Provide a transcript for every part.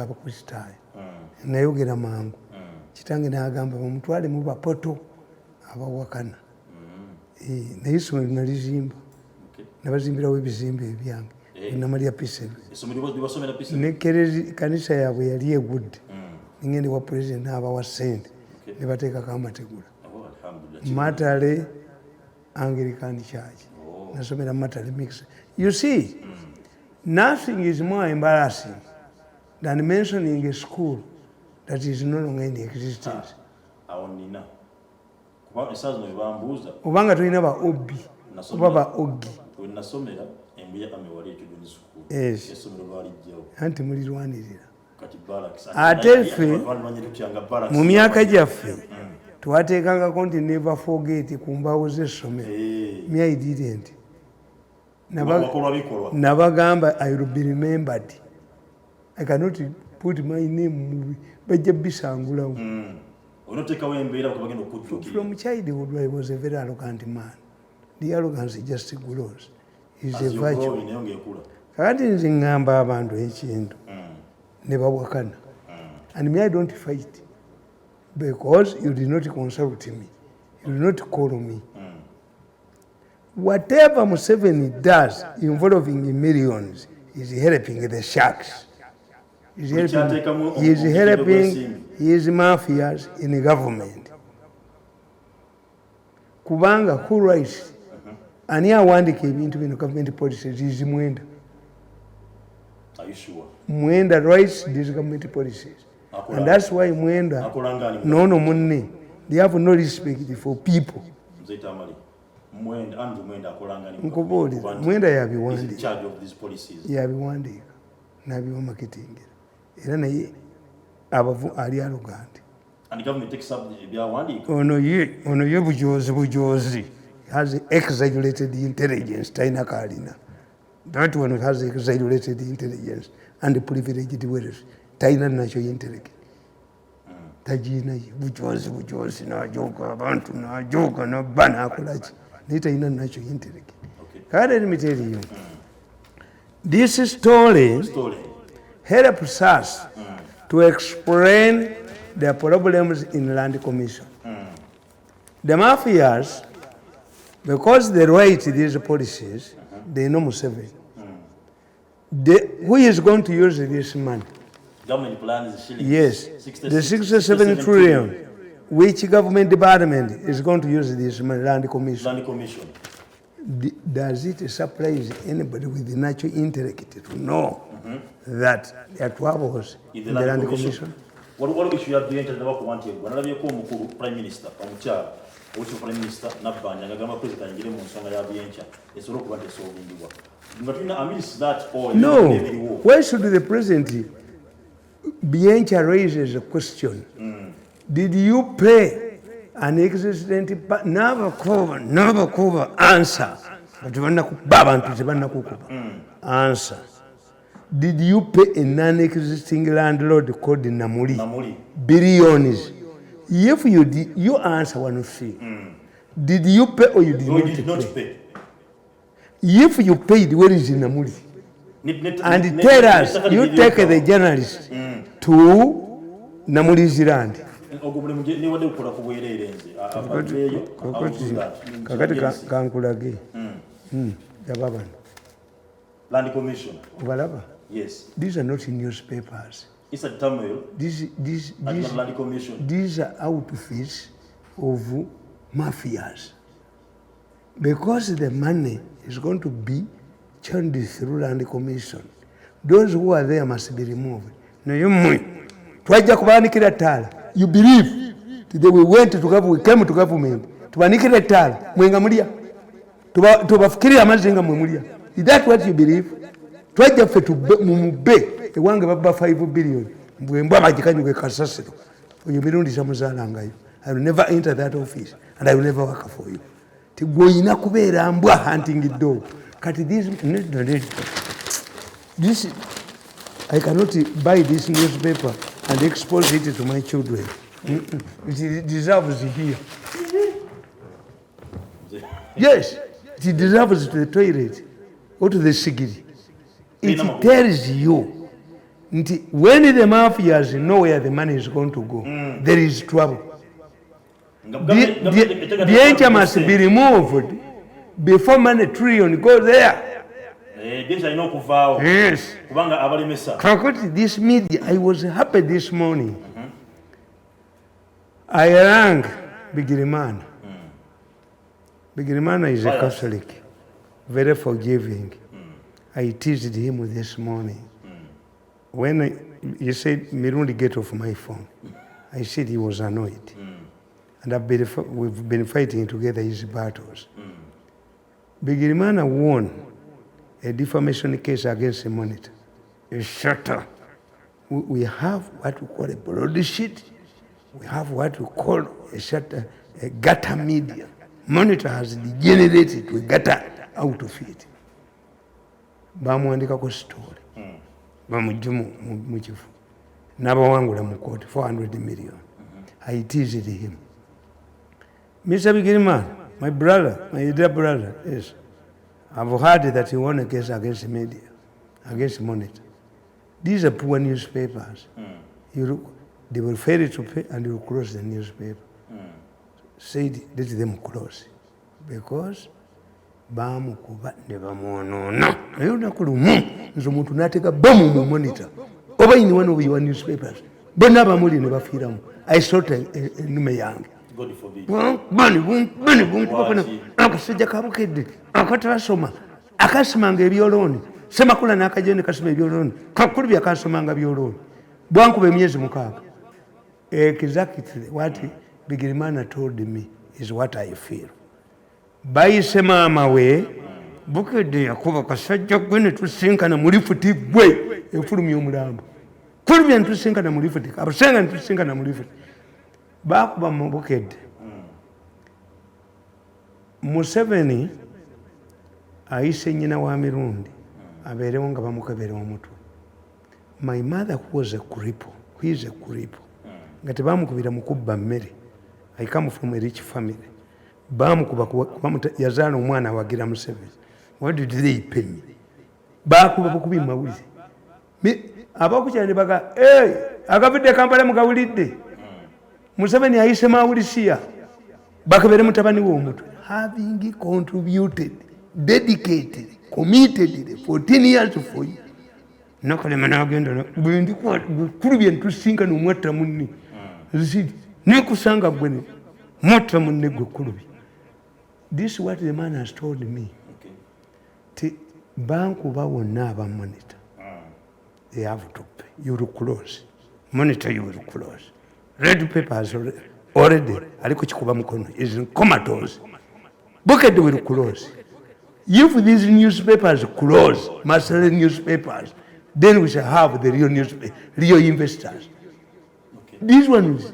abakusitayo nayogera mangu kitange n'agamba bamutwale mu bapoto abawakana naye essomero nalizimba nabazimbirawo ebizimbe ebyange namalya pise ne kanisa yaabwe yali egudde ningende wa president n'abawa ssente ne bateekako amategula Matale Anglican Church nasomera Matale mix. You see, nothing is more embarrassing than mentioning a school that is no longer in existence. Ubanga tulina ba obbi oba ba oggi. Yes. Anti mulirwanirira. Ate ffe mu myaka gyaffe twateekanga konti never forget ku mbaawo z'essomero. Me I didn't. Nabagamba I will be remembered. I cannot put my name bajja bisangulawo. From childhood I was a very arrogant man. The arrogance just grows. Is a virtue. Kakati nze ngamba abantu ekintu ne bawakana. And me I don't fight. Because you did not consult me. You did not call me. Whatever Museveni does involving millions is helping the sharks. He is helping his mafias in the government. Kubanga who writes ani awandika ebintu bino government policies is Mwenda. Are you sure? Mwenda writes these government policies. And that's why Mwenda no munne they have no respect for people. Mwenda yabiwandiika n'abiwamaketingira era naye abavu ali arrogant. Ono ye bujoozi has exaggerated intelligence talina kalina. That one has exaggerated intelligence and privileged wealth talina nakyo intelligence tajina bujoozi n'ajooga abantu n'ajooga n'abba n'akolaki naye talina nakyo intelligence. Let me tell you, this story helps us to explain the problems in land commission. The mafias, because they write these policies, they know Museveni. Who is going to use this money? Government plan is shillings. Yes, the 67 trillion. Which government department is going to use this money? Land commission. Land commission. Does it surprise anybody with the natural intellect to know that there are troubles in the land commission? What we should have the internet about one year. When I come Prime Minister, also Prime Minister, Nabanya, Gama President, and Gideon Songa Biencha, is all what they saw in the work. But I miss that or no. Why should the President Biencha raises a question? Did you pay an existent never cover answer? Answer. Did you pay a non-existing landlord called Namuli? Billions. If you did, you answer one fee. Did you pay or you did not pay? If you paid, where is Namuli? And tell us, you take the journalist to Namuli's land. Kakati Land commission. Yes. These are not in newspapers. It's a Tamil. Land commission. These are outfits of mafias. Because the money is going to be churned through land commission. Those who are there must be removed. No, you believe today we went to government, we came to government. Tubanikire tala, mwenga mulia. Tubafikiri amazinga mwemulia. Is that what you believe? Twaja fe mumube ewange baba 5 billion. Mbwembwa majikanyuke kasasiro. Oyo mirundi samuzala ngayo. I will never enter that office and I will never work for you. Tigwoyina kubeera mbwa hunting dog. Kati this I cannot buy this newspaper and expose it to my children. It deserves it here. Yes, it deserves to the toilet or to the sigiri. It tells you When the mafias know where the money is going to go, there is trouble. The entry must be removed before money trillion goes there. Yes. This media, I was happy this morning. I rang Bigirimana. Bigirimana is a Catholic, very forgiving. I teased him this morning. When he said, Mirundi, get off my phone, I said he was annoyed. And we've been fighting together his battles. Bigirimana won a defamation case against a monitor, a shutter. We have what we call a broadsheet. We have what we call a shutter, a gutter media. Monitor has degenerated to a gutter out of it. Bamuandikako story. Bamujumu muchifu. Nabawangula mu court 400 million. I teased him. Mr. Bigirimana, my brother, my dear brother, yes. I've heard that he won a case against the media, against Monitor. These are poor newspapers. They will fail to pay and you will close the newspaper. Said, let them close. Because bamu kuba ne bamuonona. Nayo nakulumu nzo muntu nateka bamu mu Monitor. Oba in one of your newspapers. Bonna bamuli ne bafiramu. I sought a nume yange. God forbid. Bani akasajja kabukedde akatasoma akasimanga ebyolooni semakula n'akajene kasoma ebyolooni kakulu byakasomanga byolooni bwankube emyezi 6. Exactly what Bigirimana told me is what I feel. Bayise maama we bukedde yakuba kasajja gwe ne tusinkana mu lifuti gwe efulumya omulambo kulubya ne tusinkana mu lifuti abasenga ne tusinkana mu lifuti bakuba mu bukedde. Museveni ayise nnyina wa mirundi abeerewo nga bamukebera omutwe. My mother who is a cripple nga tebamukubira mu kubba mmere. I come from a rich family. Bamukuba yazaala omwana awagira Museveni. What did they pay me? Bakuba bukubi mawulize. Abakukyala ne baga akavudde Kampala mugawulidde. Museveni ayise mawulisiya bakebere mutabani w'omutwe. Having contributed, dedicated, committed 14 years for you. Nakalema agenda bwendi kwa kulubye ntusinga n'omwatta munni. Zidi nekusanga gwene mwatta munne gwe kulubye. This is what the man has told me. Banku bawonna aba Monitor. They have to pay. You will close. Monitor you will close. Red papers already aliko kikuba mukono is in comatose. Bukedde will close. If these newspapers close, master newspapers, then we shall have the real newspaper, real investors. Okay. These ones,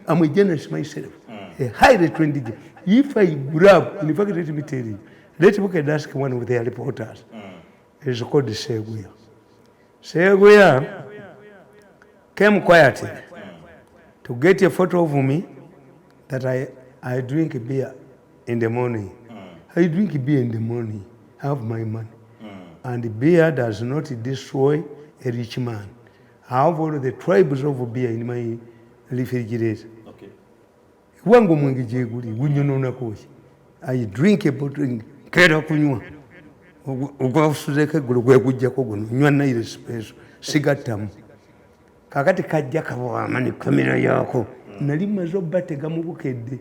I'm a journalist myself, a highly trained. If I grab, in fact, let me tell you, let me ask one of their reporters. It's called the Seguya. Seguya came quietly to get a photo of me that I drink beer in the morning. I drink beer in the morning, have my money. And beer does not destroy a rich man. I have all the tribes of beer in my refrigerator. Okay. I drink a bottle, kera kunywa. Ugwafuzeke gwe kujjako guno nywa naire space sigatamu. Kakati kajja kabwamani kamera yako. Nali mazo batega mu bukedde.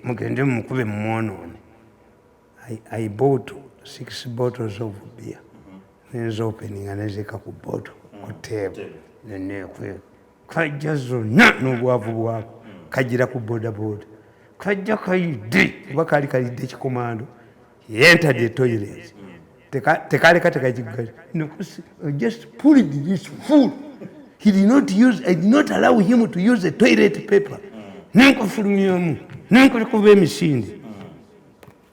Mugende mukube mwonoone. I bought 6 bottles of beer. Nenzo opening anezeka ku bottle ku table. Nene kwe. Kajja zonna n'obwavu bwako. Kajira ku boda. Kajja kayidde. Bakali kalidde kikomando. He entered the toilet. No, just pull it this fool. He did not use, I did not allow him to use the toilet paper. Nenko fulumyamu. Nenko kuba emisinde.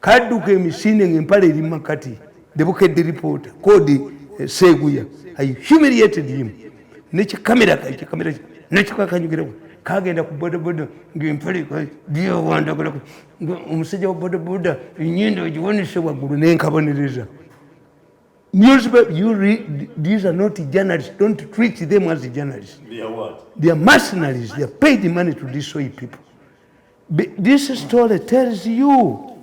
Kadduka emisinde ng'empale eri makati. The bukedde reporter called Seguya. I humiliated him. Nekikamera nekikakanyugirawo. Kagenda ku bodaboda ng'empale byo wandagala omusajja wa bodaboda ennyindo ogiwonese waggulu n'enkabonereza. Newspaper, you read, these are not journalists. Don't treat them as journalists. They are what? They are mercenaries. They are paid money to destroy people. This story tells you,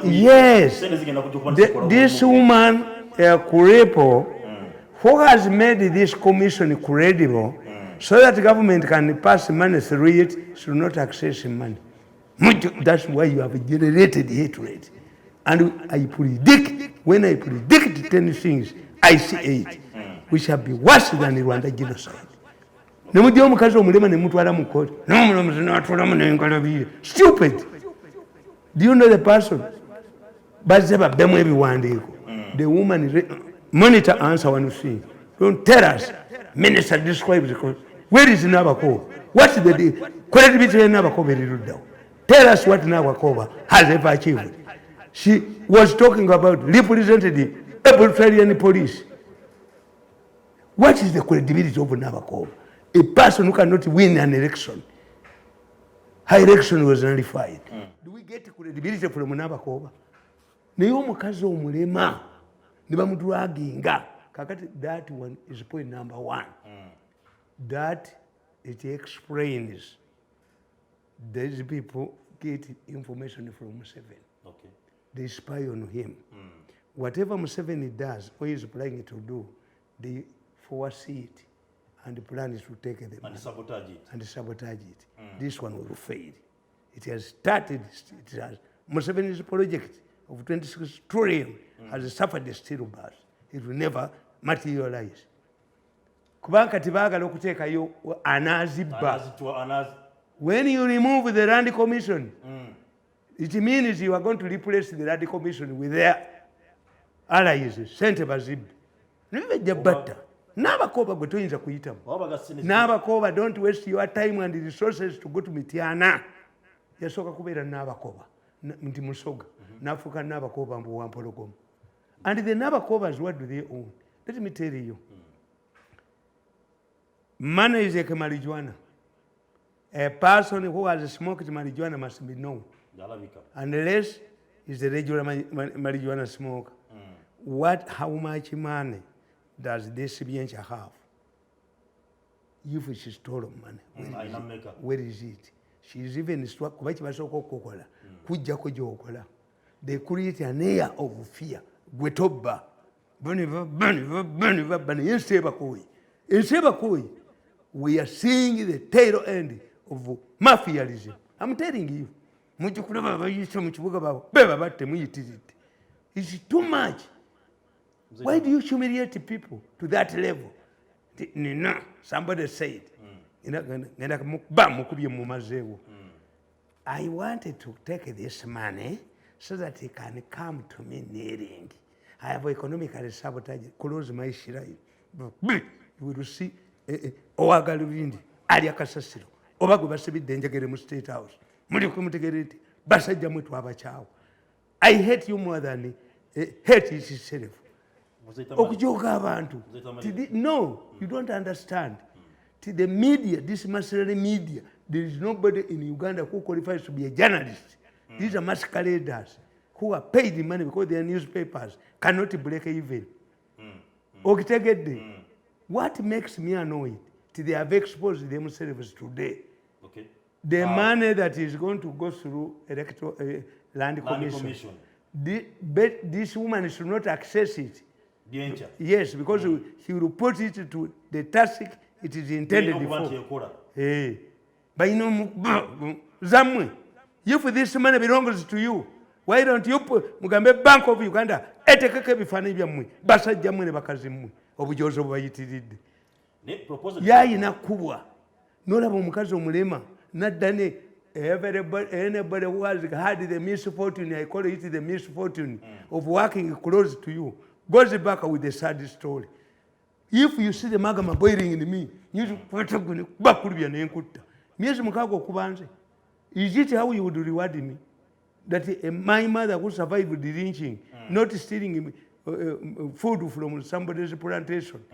yes, this woman, Kurepo, who has made this commission credible so that the government can pass money through it, should not access money. That's why you have generated hatred. And I predict, when I predict 10 things, I see 8, which shall be worse than the Rwanda genocide. Stupid. Do you know the person? The woman, monitor answer one thing. Don't tell us. Minister describes the cause. Where is Nabako? What's the credibility of Nabako very rude down? Tell us what Nabako has ever achieved. She was talking about representative Eritrean police. What is the credibility of Nabako? A person who cannot win an election. Her election was nullified. Do we get credibility from Nabako? Nayo mukazi omulema ne bamudwaginga. Kakati, that one is point number 1. That it explains these people get information from Museveni. Okay. They spy on him. Whatever Museveni does or is planning to do, they foresee it and plan is to take them and sabotage it. This one will fail. It has started. It has Museveni's project of 26 trillion has suffered a steel bus. It will never materialize. Kubanga tibagala okuteekayo anazibba. When you remove the Land Commission, it means you are going to replace the Land Commission with their allies, Sente Bazib. N'abakoba gwe toyinza kuyitamu. N'abakoba, don't waste your time and resources to go to Mityana. Yasooka kubeera n'abakoba nti Musoga n'afuuka n'abakoba mbu Wampologoma. And the Nabakobas, what do they own? Let me tell you. Money is like marijuana. A person who has smoked marijuana must be known. Unless is a regular marijuana smoker. How much money does this Biencha have? If she stole money, where is it? She's even struck. They create an air of fear. Gwetoba. We are seeing the tail end of mafiaism. I'm telling you. It's too much. Why do you humiliate people to that level? Somebody said, I wanted to take this money so that he can come to me kneeling. I have economically sabotaged, close my shrine. You will see Owagaluvindi, Alia Casasiro, Obagubasibi Danger mu State House. Mudikumutegeriti, Basajamu to Abachao. I hate you more than hate is itself. No, you don't understand. To the media, this mercenary media, there is nobody in Uganda who qualifies to be a journalist. These are masqueraders who are paid the money because their newspapers cannot break even. What makes me annoyed? They have exposed themselves today. Okay. The money that is going to go through Land Commission. This woman should not access it. Yes, because he will put it to the task it is intended for. But you know, Zamwe, if this money belongs to you, why don't you put Mugambe Bank of Uganda? Etekeke bifani byamwe, basajja mwe ne bakazi mwe, obujozo bwayitiridde. Yayi nakubwa. Nolaba omukazi omulema, naddane anybody who has had the misfortune, I call it the misfortune of working close to you, goes back with a sad story. If you see the magama boiling in me, you should put up back with your name. Is it how you would reward me? That my mother would survive the lynching, not stealing food from somebody's plantation.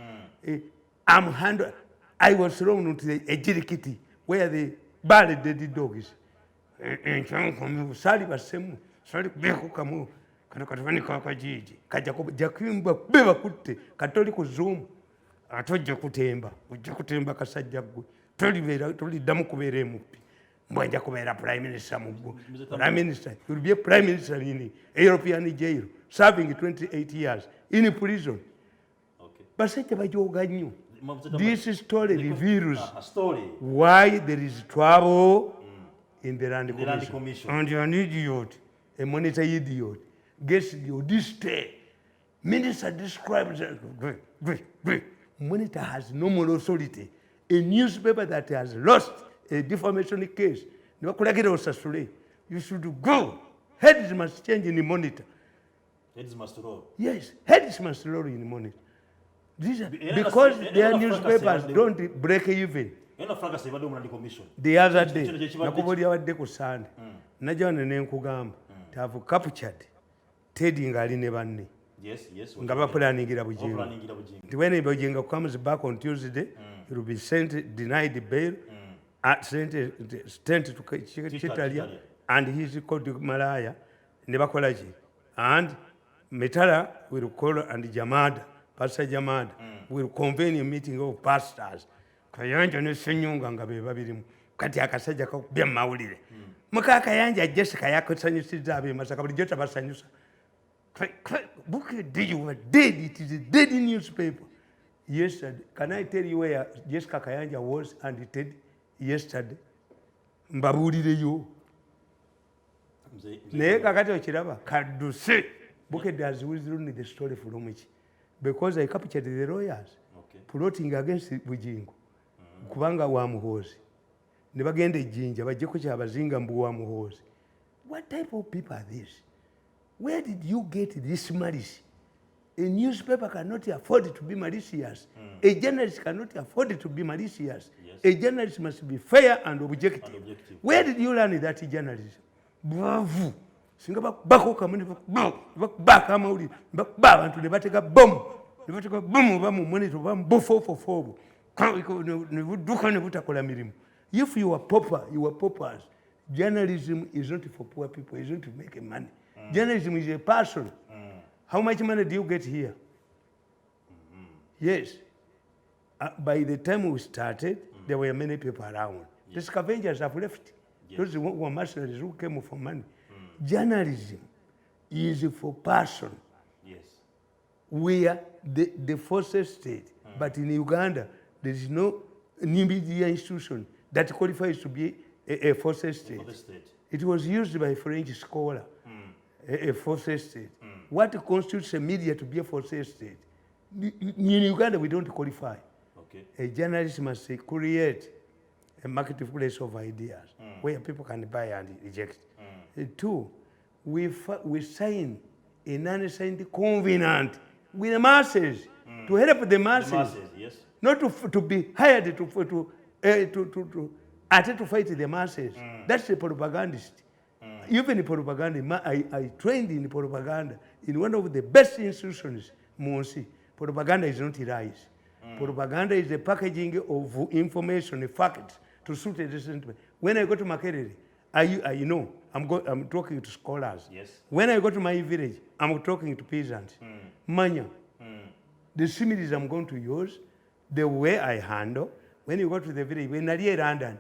I was thrown into a jirikiti where they buried the dead dogs. kano katafanika akajiji kajja kuba beba kutte katoli ku zoom atojja kutemba ojja kutemba kasajja gwe toliddamu kubeera emuppi mbwenja kubeera prime minister muggo prime minister you will be a prime minister in a European jail serving 28 years in prison basajja bajoga nnyo. This story reveals why there is trouble in the land commission. And an idiot, a monitor idiot, gets the audit. Minister describes great. Monitor has no moral authority. A newspaper that has lost a defamation case, you should go. Heads must change in the monitor. Heads must roll. Yes, heads must roll in the monitor. Because their newspapers don't break even. The other day, nakubuli awadde ku Sunday, najana ne nkugamba have captured Teddy ngali ne banne. Yes. Nga bapulaningira Bujingo. When Bujingo comes back on Tuesday, he will be denied bail, sent to Chitalia, and he's called Malaya, Nebakolaji. And Metala will call and Jamada. Pastor Jamad will convene a meeting of pastors. Kayanja ne Senyunga nga be babirimu. Kati akasajja ka bya mawulire. Muka Kayanja Jessica yakosanyusiza abe masaka buli jota basanyusa. Book did you were dead. It is a dead newspaper. Yesterday, can I tell you where Jessica Kayanja was and it did yesterday? Mbabulire yo. Naye kakati okiraba kaduse. Book does withdrawn the story from which. Because I captured the lawyers plotting against Bujingo kubanga wa muhozi ne bagenda ejjinja bajje ku kyabazinga mbu wa muhozi. What type of people are these? Where did you get this malice? A newspaper cannot afford to be malicious. A journalist cannot afford to be malicious. A journalist must be fair and objective. Where did you learn that journalism? Bravo. Singa bako kamene baka amawuli abantu ne bateka bomb bamu monitor bamu bofo fofo ne buduka ne butakola mirimu. If you are paupers. Journalism is not for poor people, it's not to make money. Journalism is a passion. How much money do you get here? Yes. By the time we started, there were many people around. The scavengers have left. Those who were mercenaries who came for money. Journalism is for passion. Yes. We are the forces state. But in Uganda, there is no media institution that qualifies to be a forces state. It was used by a French scholar, a forces state. What constitutes a media to be a forces state? In Uganda, we don't qualify. Okay. A journalist must create a marketplace of ideas where people can buy and reject. Two, we sign a non-signed covenant with the masses to help the masses. Yes. Not to be hired to fight the masses. That's a propagandist. Even in propaganda, I trained in propaganda in one of the best institutions, Monsi. Propaganda is not lies. Propaganda is the packaging of information, facts, to suit a sentiment. When I go to Makerere, I'm talking to scholars. Yes. When I go to my village, I'm talking to peasants. Manya. The similes I'm going to use, the way I handle. When you go to the village, when I London.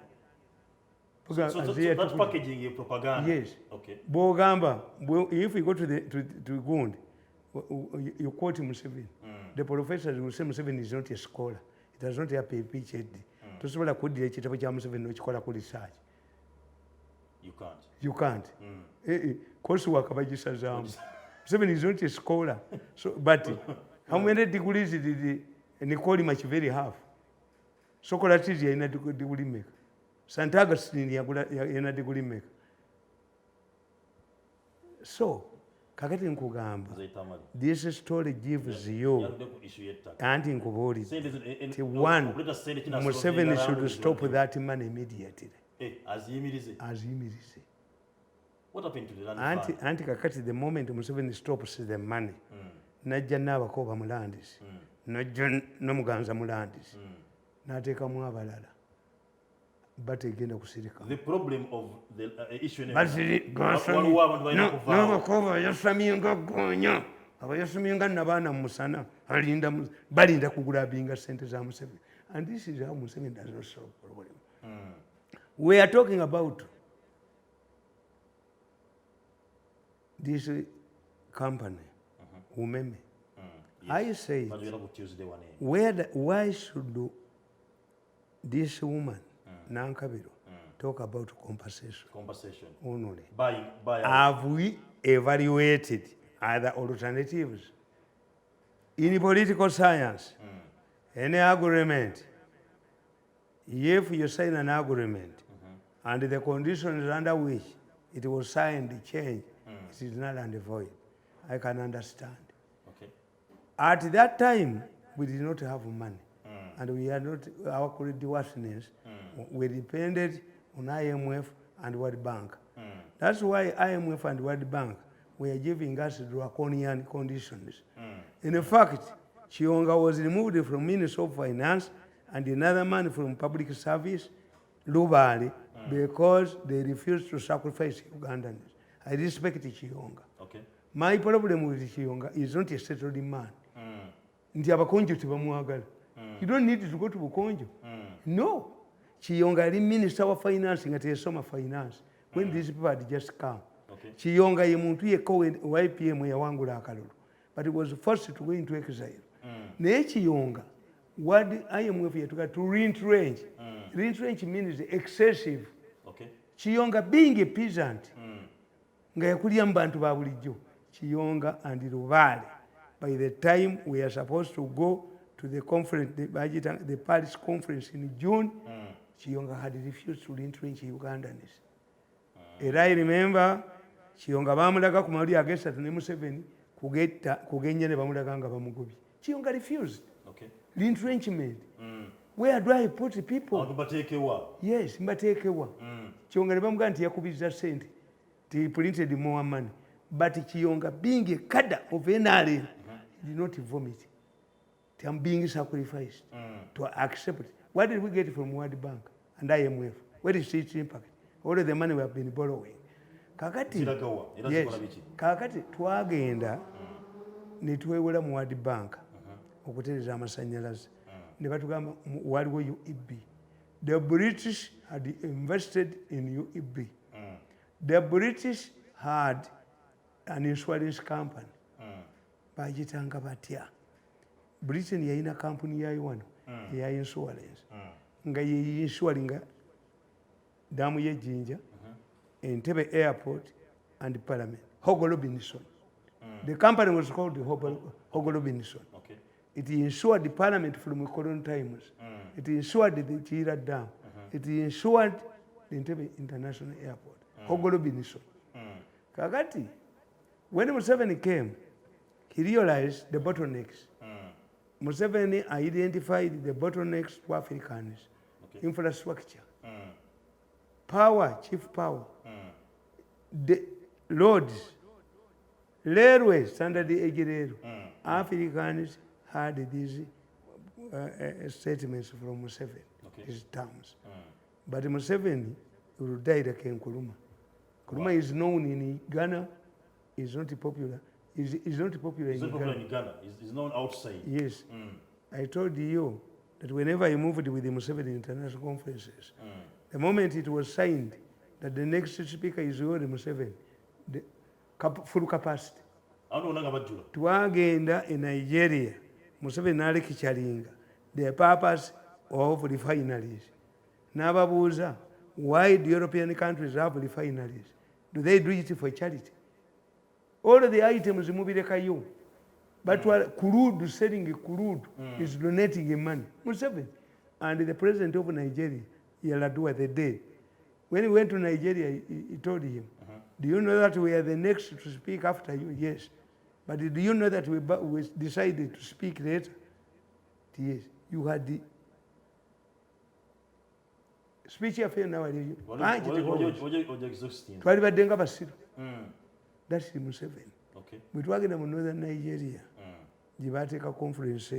So that's packaging your propaganda. Yes. Okay. Bogamba, if we go to Gund, you quote Museveni. The professors will say Museveni is not a scholar. It does not have a PhD. To say what could Museveni which scholar could research. You can't. You can't. Coursework by Jesus. Museveni is not a scholar. So, but how many degrees did Nicole Machiavelli have? Socrates in a degree maker. St. Augustine in a degree maker. So, kakati nkugamba, this story gives you anti nkubuli. One, Museveni should stop that money immediately. As yimirize. What happened to the land fund? Anti kakati the moment Museveni stops the money, najja n'abako bamulandisi, najja n'omuganza mulandisi, n'ateekamu abalala. bategenda kusirika The problem of the issue in Nobakova yasaminga gonya abayasaminga nabana musana balinda kugulabinga sente za Museveni. And this is how Museveni does not solve problem. We are talking about this company, Umeme. Yes. I say, why should this woman, Nankabiro, talk about compensation? Only. Have we evaluated other alternatives? In political science, any agreement, if you sign an agreement and the conditions under which it was signed change, it is null and void. I can understand. Okay. At that time, we did not have money. And we had not, our credit worthiness, we depended on IMF and World Bank. That's why IMF and World Bank were giving us draconian conditions. In fact, Chionga was removed from Ministry of Finance and another man from Public Service, Lubali, because they refused to sacrifice Ugandans. I respect Chionga. Okay. My problem with Chionga is not a settled man. Nti abakonjo tebamuagala. You don't need to go to Bukonjo. No. Chionga is Minister of Finance at Soma Finance when these people had just come. Okay. Chionga ye muntu yekko YPM yawangula akalulu. But he was forced to go into exile. Naye Chionga, what IMF yatuka to re-entrench. Re-entrench means excessive. Okay. Chionga being a peasant, nga yakulya mu bantu ba bulijjo. Chionga and Lubale, by the time we are supposed to go to the conference, the Paris conference in June, Chionga had refused to re-entrench Ugandans. And I remember, Chionga bamulaga ku mawulire agesatu ne Museveni kugenya ne bamulaga nga bamugobi. Chionga refused. Okay. Re-entrenchment. Where do I put people? Yes, mbatekewa. Chionga ne bamuga nti yakubizza sente. He printed more money. But Chionga, being a cadre of NRA, did not vomit. I'm being sacrificed to accept it. What did we get from World Bank and IMF? Where is its impact? All of the money we have been borrowing. Kakati, yes, kakati twagenda ne twewola mu World Bank okutereza amasanyalaze ne batugamba waliwo UEB. The British had invested in UEB. The British had an insurance company. Bagitanga batya. Britain yayina company yayo wano ya insurance. Nga ye insuringa damu ye Jinja, Entebbe Airport and Parliament. Hogo Robinson. The company was called Hogo Robinson. Okay. It insured the Parliament from colonial times. It insured the Chira Dam. It insured the Entebbe International Airport. Hogo Robinson. Kakati, when Museveni came, he realized the bottlenecks. Museveni identified the bottlenecks to Africans. Okay. Infrastructure, power, chief power, the roads, railways, standard age. Africans had these statements from Museveni, his terms. But Museveni will die like Nkrumah. Nkrumah is known in Ghana, is not popular. Is not popular in Ghana. It's known outside. Yes. I told you that whenever I moved with the Museveni international conferences, the moment it was signed that the next speaker is Yoweri Museveni, the full capacity. Twagenda in Nigeria, Museveni n'alekichalinga the purpose of refineries. N'ababuuza, why do European countries have refineries? Do they do it for charity? All of the items mubirekayo. But crude, selling crude is donating money. Museveni. And the president of Nigeria, Yar'Adua, the day, when he went to Nigeria, he told him, do you know that we are the next to speak after you? Yes. But do you know that we decided to speak later? Yes. You had the speech affair now. That's the Museveni. Okay. We talking about northern Nigeria. Jibateka conference.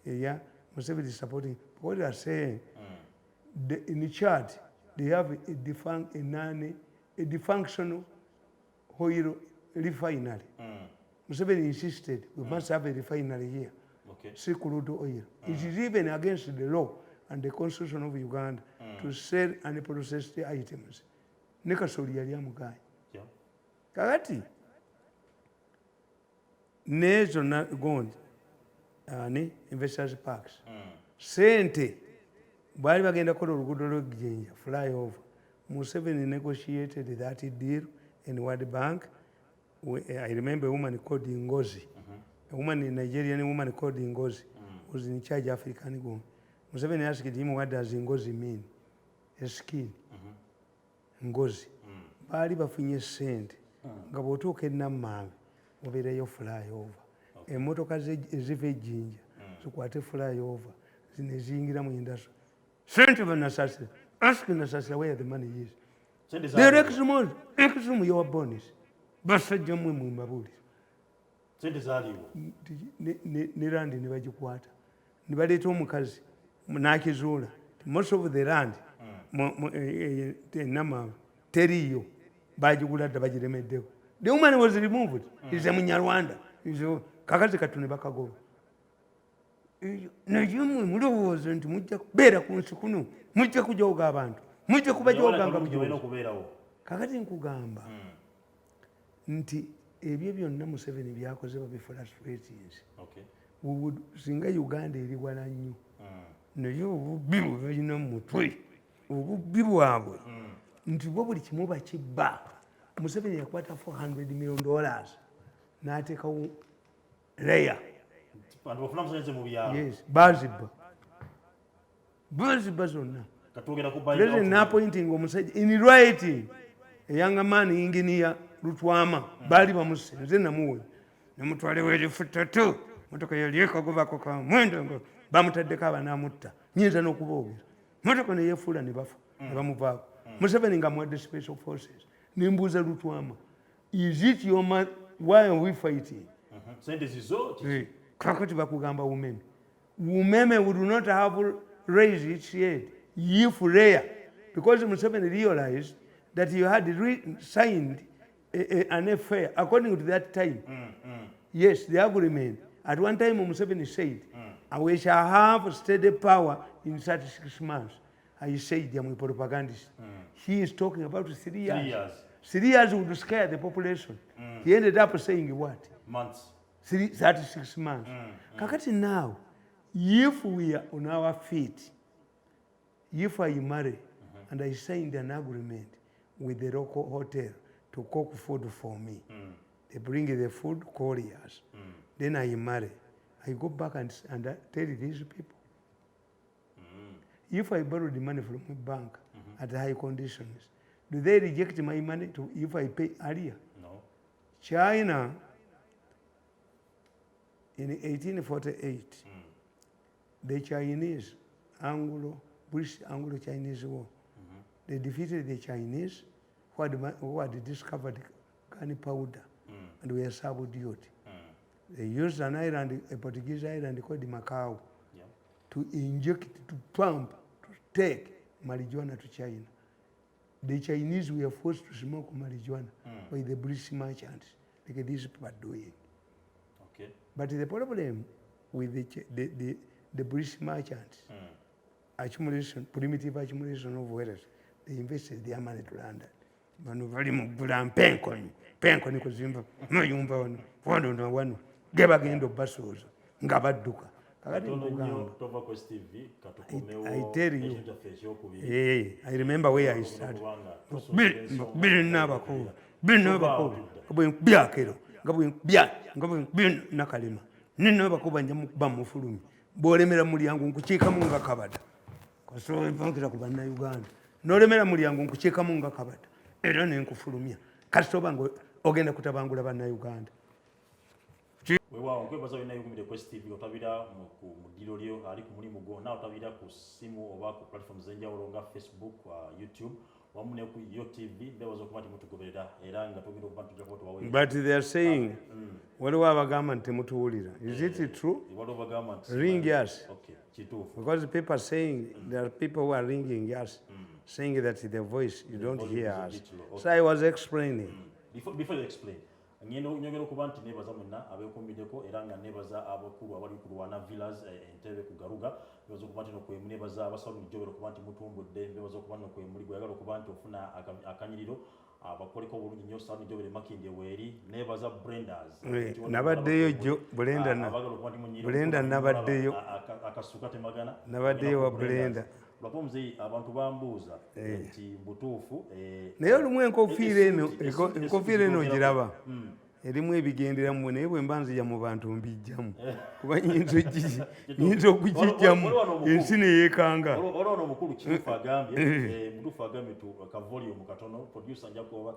Yeah, Museveni is supporting. What they are saying, in the chart, they have a dysfunctional oil refinery. Museveni insisted we must have a refinery here. See crude oil. It is even against the law and the constitution of Uganda to sell unprocessed items. Nekasoli yali amugaye. Kakati nezo na gondi investors parks. Sente bali bagenda kola oluguudo lw'Ejjenja flyover. Museveni negotiated that deal in World Bank. I remember a woman called Ngozi. A woman in Nigerian woman called Ngozi was in charge of African Gold. Museveni asked him, what does Ngozi mean? A skin. Ngozi. Bali bafunye sente. Nga bw'otuuka e Namanve obeerayo flyover. Emmotoka eziva Ejjenja zikwate flyover zino ziyingira mu industry. Sente banasasira. Ask Nasasira where the money is. They're extreme your bonus. Basajja mmwe mu mabuli. Sente zaaliwo. Ne land ne bagikwata. Ne baleeta omukazi n'akizuula. Most of the land Namanve teriyo. Bagigula dda bagiremeddeko. The woman was removed. He's a Munyarwanda. Kakazi kattu ne bakagoba. Naye mmwe mulowooza nti mujja kubeera ku nsi kuno, mujja kujooga abantu, mujja kubajooga nga mujooga. Kakati nkugamba nti ebyo byonna Museveni byakoze babifrustrations. Singa Uganda eri wala nnyo naye obubbi bwe balina mu mutwe, obubbi bwabwe nti bwo buli kimu bakibba. Museveni yakwata $400 million n'ateekawo leya. Yes, bazibba zonna. President n'appointing omusajja in writing a young man engineer Lutwama bali bamuse nze namuwe nemutwale w'ekifuta tu motoka yali ekagobako ka mwendo ngo bamutaddeko abanamutta nyinza n'okuboogera motoka ne yeefuula ne bafa ne bamuvaako. Museveni nga muwadde special forces nembuuza Lutwama, is it your man? Why are we fighting? Kakati bakugamba Umeme would not have raised its head if rare, because Museveni realized that you had signed an affair according to that time. Yes, the agreement. At one time Museveni said, we shall have steady power in 36 months. I said, I'm a propagandist. He is talking about 3 years. 3 years would scare the population. He ended up saying what? Months. 36 months. Kakati now, if we are on our feet, if I marry and I signed an agreement with the local hotel to cook food for me, they bring the food couriers, then I marry. I go back and tell these people. If I borrow the money from a bank at high conditions, do they reject my money if I pay earlier? No. China, in 1848, the Chinese, British Anglo-Chinese War, they defeated the Chinese who had discovered gunpowder and were subdued. They used an island, a Portuguese island called Macau, to inject, to pump, to take marijuana to China. The Chinese were forced to smoke marijuana by the British merchants, like these people are doing. Okay. But the problem with the British merchants, accumulation, primitive accumulation of wealth, they invested their money to London. Bano bali mu ggula mpenkoni kuzimba mayumba wano na wano ge bagenda obbasooza nga badduka. I tell you, I remember where I started. Bin nakalima nina bakuba nja mukuba mufulumi bwolemera mulyango nkukiikamu nga kabada kasobankira ku bannayuganda n'olemera mulyango nkukiikamu nga kabada era nenkufulumya kati toba nga ogenda kutabangula bannayuganda. Wewa nkwebaza wina yukumire Quest TV otabira mu dilo lyo ali ku mulimu go na otabira ku simu oba ku platforms zenjawulo nga Facebook, YouTube wamune ku YouTube bewazo kumati mutugoberera era nga tugenda okuba tujja kuba tubawe. But they are saying waliwo abagamba nti temutuwulira. Is it true? Waliwo abagamba ring us. Okay, kituufu. Because people are saying there are people who are ringing us saying that the voice, you don't volume hear is a us. bit low. Okay. So I was explaining. Before you explain, nyongera okuba nti nebaza mwenna abeekuumiddeko era nga nebaza abakulu abali ku Lwana Villas Entebbe ku Garuga, nebaza okuba nti nokwemu, nebaza abasawo Jobero okuba nti mutumbudde, nebaza okuba nokwemuli gwagala okuba nti ofuna akanyiriro abakoleko obulungi nnyo Sawa Jobero Makindye weeri, nebaza Brendas Nabaddeyo Brenda nabaddeyo akasuka temagana nabaddeyo wa Brenda. Lwako muzeeyi abantu bambuuza nti butuufu naye olumu enkofiira eno ogiraba erimu ebigendera mmwe naye bwe mba nzija mu bantu mbijjamu kuba nyinza okugijjamu ensi neyeekanga. olwo ono omukulu kituufu agambye mutuufu agambye ka volume katono producer nja kuba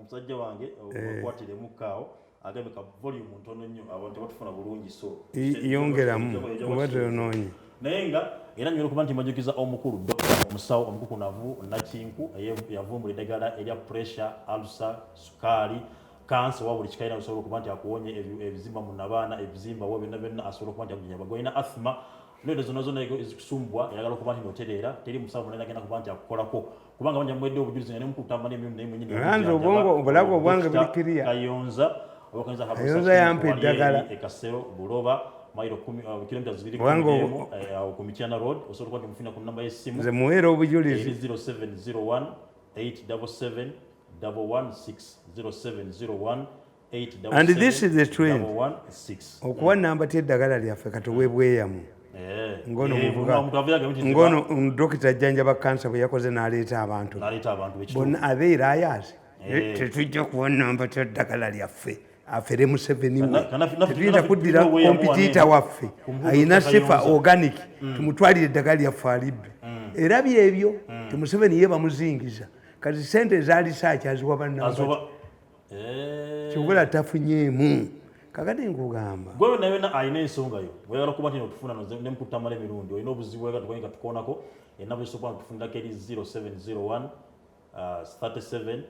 musajja wange okwatiremu kaawo agambye ka volume ntono nnyo abantu tebatufuna bulungi so yongeramu oba tonoonye naye nga era nnyera okuba nti majukiza omukulu Dr. Omusawo Omukukunavu Nakinku yavumbula eddagala erya pressure, ulcer, sukaali, kansa wa buli kikaina asobola okuba nti akuwonye ebizimba mu nabaana ebizimba wa byonna asobola okuba nti akunyanya bagolina asthma nende zonna ezikusumbwa ayagala okuba nti notereera teri musawo munene agenda kuba nti akukolako kubanga banja mwedde obujulizi nga ne mukutamba n'emirimu naye mwenyini obulago obwange buli kiriya Kayonza yampa eddagala Kasero Buloba mailo 10 kilometers 2 ku Mityana Road osobola okuba nti mufuna ku namba y'essimu nze muweera obujulizi 0701 877 116 0701 and this is the trend 116 okuwa namba teddagala lyaffe katuweebweyamu ngono dokita Jjanjaba kansa bwe yakoze n'aleeta abantu bonna abeerayazi tetujja kuwa namba teddagala lyaffe afere Museveni tetuyinza kuddira kompitiita waffe ayina sifa organic tumutwalire eddagala lyaffe alibbe era byebyo Museveni ye bamuzingiza kati sente zaali saakyazibwa bannabati kibula tafunyeemu kakati nkugamba gwe naye ayina ensonga yo weyagala kuba nti otufuna ne mukutamala emirundi olina obuzibu wega tukonika tukoonako enamba esobola tufunirako eri 0701 37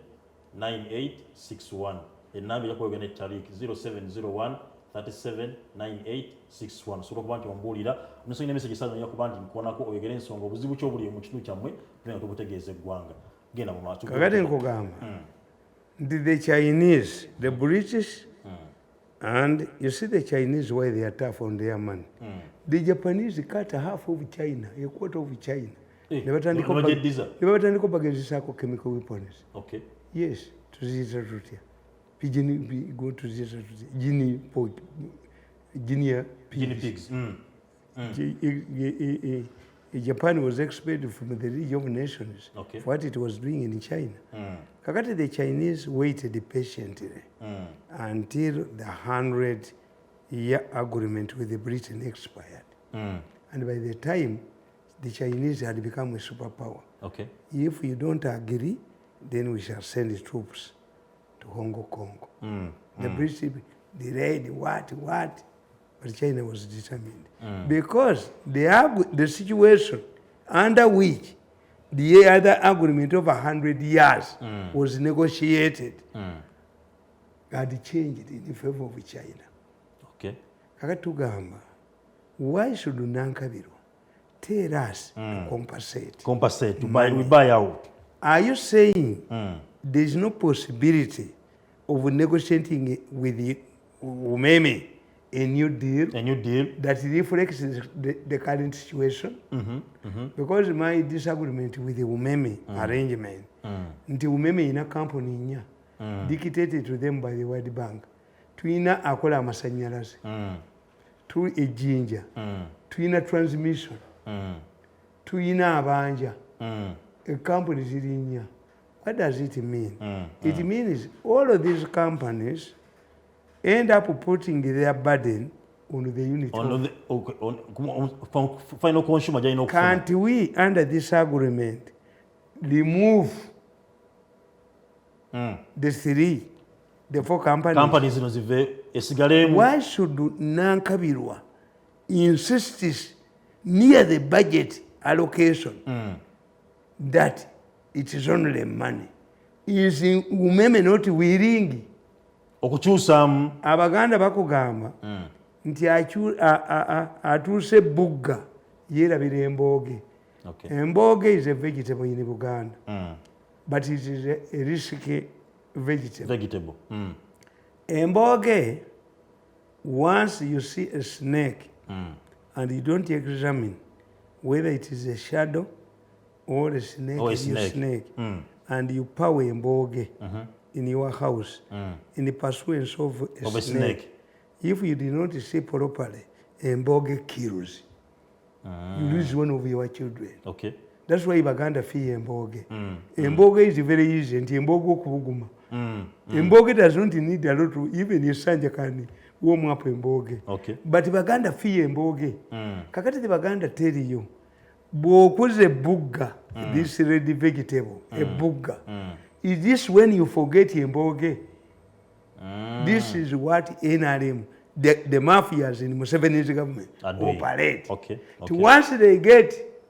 9861 enamba eyakwega netaliiki 0701 37 9861 osobola okuba nti ombuulira nosonga emesagi esaza kuba nti nkukoonako oyogera ensonga obuzibu kyobuli mu kitundu kyammwe tugenda tubutegeeza eggwanga genda mu maaso kakati nkugamba nti the Chinese, the British and you see the Chinese why they are tough on their money. The Japanese cut half of China, a quarter of China. Never batandika bagezesako chemical weapons. Okay. Yes, tuziita tutya. Pidgin go tuziita tutya. Guinea pigs. Japan was expelled from the League of Nations for what it was doing in China. Kakati the Chinese waited patiently until the 100-year agreement with the Britain expired. And by the time, the Chinese had become a superpower. Okay. If you don't agree, then we shall send troops to Hong Kong. The British delayed what? But China was determined. Because the situation under which the other agreement of 100 years was negotiated had changed in favor of China. Okay. Kakatugamba, why should Nankabiro tell us to compensate? Compensate, we buy out. Are you saying there is no possibility of negotiating with the Umeme a new deal that reflects the current situation? Because my disagreement with the Umeme arrangement, the Umeme in a company dictated to them by the World Bank, tuina akola amasanyalaze, tu ejinja, tuina transmission, tuina abanja, a company zirinya. What does it mean? It means all of these companies end up putting their burden on the unit. Final consumer. Can't we, under this agreement, remove the four companies? Why should Nankabirwa insist near the budget allocation that it is only money? Is Umeme not willing? Abaganda bakugamba nti atuuse bugga yerabira embooge Okay. Emboga is a vegetable in Uganda, but it is a risky vegetable. Emboga, once you see a snake and you don't examine whether it is a shadow or a snake, and you power emboga in your house in the pursuance of a snake, if you did not see properly, emboga kills. You lose one of your children. Okay. That's why Baganda fear emboga. Emboga is very easy, and emboga kubuguma. Emboga does not need a lot to even your sanja can warm up emboga. Okay. But Baganda fear emboga. Kakati the Baganda tell you, bokuze a buga, this ready vegetable, a buga. Is this when you forget emboga? This is what NRM, the mafias in Museveni's government operate. Okay. Once they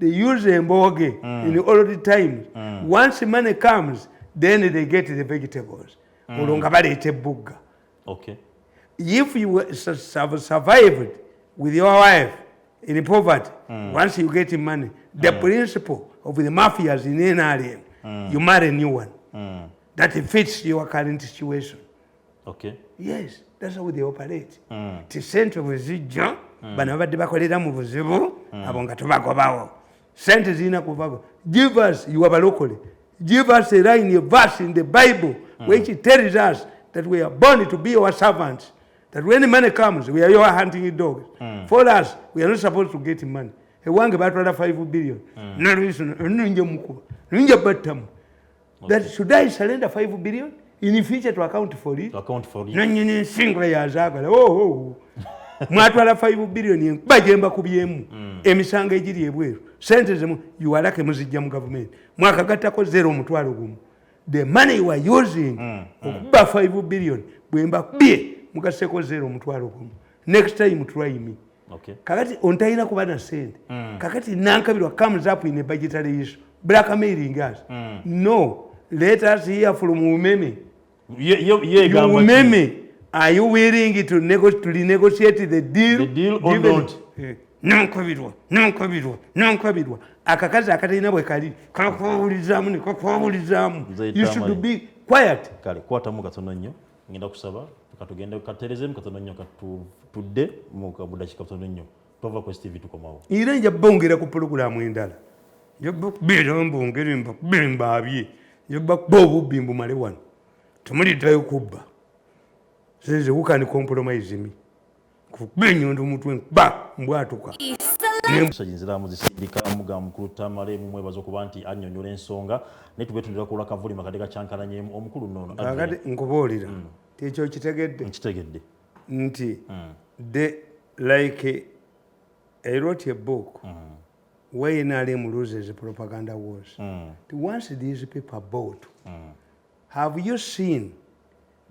use emboga in all the times. Once money comes, then they get the vegetables. Okay. If you survived with your wife in poverty, once you get money, the principle of the mafias in NRM, you marry a new one that fits your current situation. Okay. Yes, that's how they operate. Tisente bwezijja bano badde bakolera mu buzibu abo nga tubagobawo. Sente zina kuvago. Give us, you are locally. Give us a line, a verse in the Bible which tells us that we are born to be your servants. That when money comes, we are your hunting dogs. For us, we are not supposed to get money. Ewange batwala 5 billion. No reason. Nunje mukuba. Nunje batamu. That should I surrender 5 billion? In the future to account for it. To account for it. Nanyini single yazagala. Oh. Mwatwala 5 billion bajemba kubyemu. Emisanga ejiri ebweru. Sente zemu you are like muzijja mu government. Mwaka gatako 0 mutwalo gumu. The money you are using okuba 5 billion bwemba kubye mugaseko 0 mutwalo gumu. Next time try me. Okay. Kakati ontayina kuba na sente. Kakati nankabirwa comes up in a budgetary issue. Blackmailing us. No. Let us hear from Umeme. Umeme, are you willing to renegotiate the deal? The deal or not? Nankabirwa. Akakazi akatalina bwe kali. Kakubulizamu. You should be quiet. Kale, kwatamu katono nnyo. Ngenda kusaba katugende katerezemu katono nnyo katudde mu kabudakika katono nnyo. Tova ku TV tukomawo. Era nja bongera ku program endala. Nja mbongere mbabye. Nja bobubbi mbumale wano. Tumulitayo kubba. Says who can compromise me? Kubenyondo mutwe ba mbwatuka. Sajinzira muzisindika muga mukulu Tamale mu mwebazo kuba nti annyonnyola ensonga ne tubetundira kula kavuli makade kacyankalanye omukulu nnono. Kakati nkubuulira. Tekyo kitegedde. Nkitegedde. Nti like I wrote a book where NRM loses propaganda wars. Once these people are bought, have you seen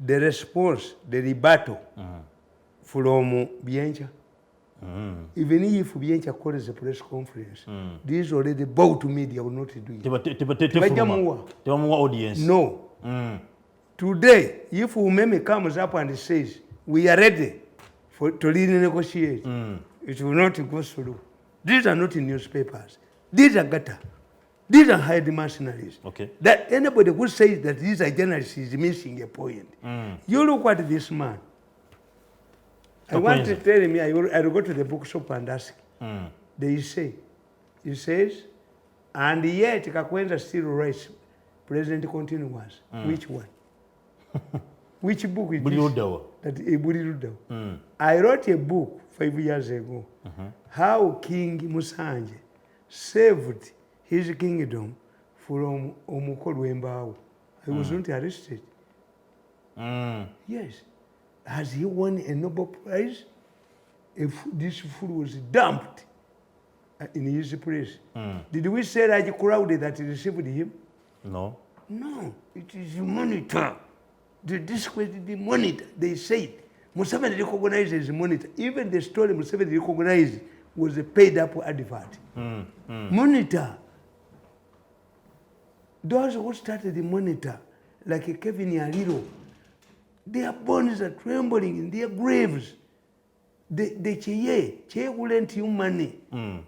the response, the rebuttal from Biencha? Even if Biencha calls a press conference, this already bought media will not do it. Audience. No. Today, if Umeme comes up and says, we are ready to renegotiate, it will not go through. These are not in newspapers. These are gutter. These are high mercenaries. Okay. That anybody who says that these are journalists is missing a point. You look at this man. I want to tell him, I will go to the bookshop and ask. They say, he says, and yet Kakwenza still writes present continuous. Which one? Which book is this? I wrote a book 5 years ago. How King Musanje saved his kingdom from Omukolo Embao. He was not arrested. Yes. Has he won a Nobel Prize? If this food was dumped in his place. Did we say Raji Crowley that received him? No. No. It is monitor. They discredited the monitor. They said Museveni recognizes the monitor. Even the story Museveni recognized was a paid up advert. Monitor. Those who started the monitor, like Kevin Yariro, their bones are trembling in their graves. The Cheye who lent you money.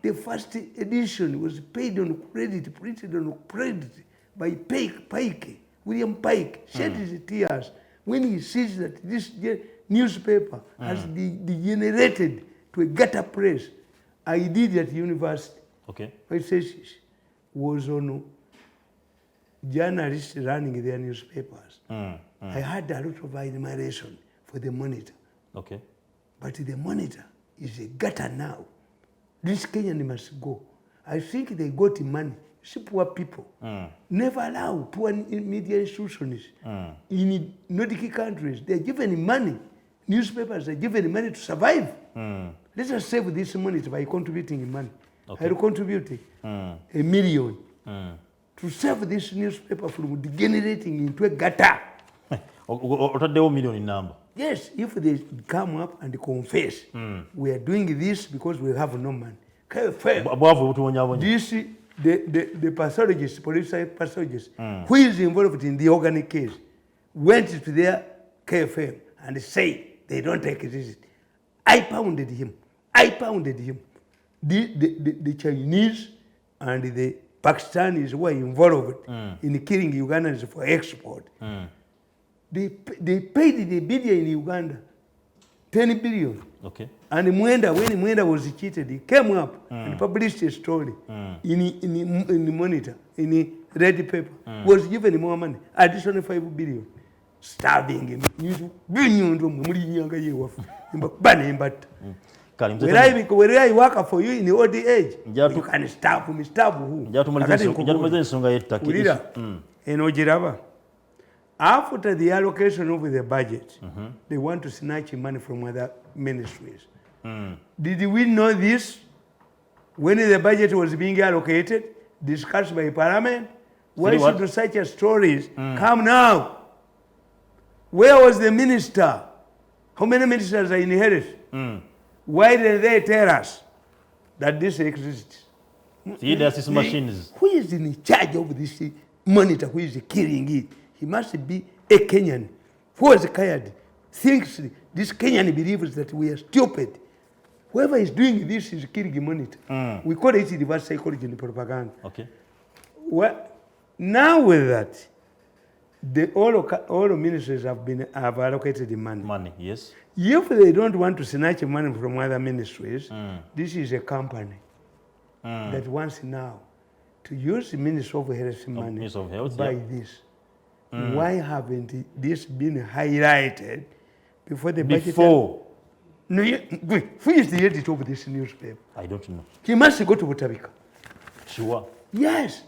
The first edition was paid on credit, printed on credit by Pike, William Pike, shed his tears when he sees that this newspaper has degenerated to a gutter press. I did at university. Okay. My thesis was on journalists running their newspapers. I had a lot of admiration for the Monitor. Okay. But the Monitor is a gutter now. This Kenyan must go. I think they got money. See, poor people. Never allow poor media institutions in Nordic countries. They're given money. Newspapers are given money to survive. Let us save this Monitor by contributing money. Okay. I will contribute $1 million to save this newspaper from degenerating into a gutter. Otaddewo million number. Yes, if they come up and confess, we are doing this because we have no money. This, the pathologist, police pathologist, who is involved in the organic case, went to their KFM and said they don't exist. I pounded him. The Chinese and the Pakistanis who are involved in killing Ugandans for export. They paid the media in Uganda 10 billion. Okay. And Mwenda, when Mwenda was cheated, he came up and published a story in the Monitor, in the red paper, was given more money, additional 5 billion. Starving him. Where I work for you in the old age, you can starve me, starve who? After the allocation of the budget, they want to snatch money from other ministries. Did we know this when the budget was being allocated, discussed by Parliament? Why should such stories come now? Where was the minister? How many ministers are inherited? Why did they tell us that this exists? See, there's these machines. Who is in charge of this Monitor? Who is killing it? He must be a Kenyan. Who is Kayad? Thinks this Kenyan believes that we are stupid. Whoever is doing this is killing the Monitor. We call it reverse psychology and propaganda. Okay. Well, now with that, all ministries have allocated the money. Money, yes. If they don't want to snatch money from other ministries, this is a company that wants now to use the Ministry of Health money to buy this. Why haven't this been highlighted before the budget? Before. No, who is the editor of this newspaper? I don't know. He must go to Butabika. Sure. Yes.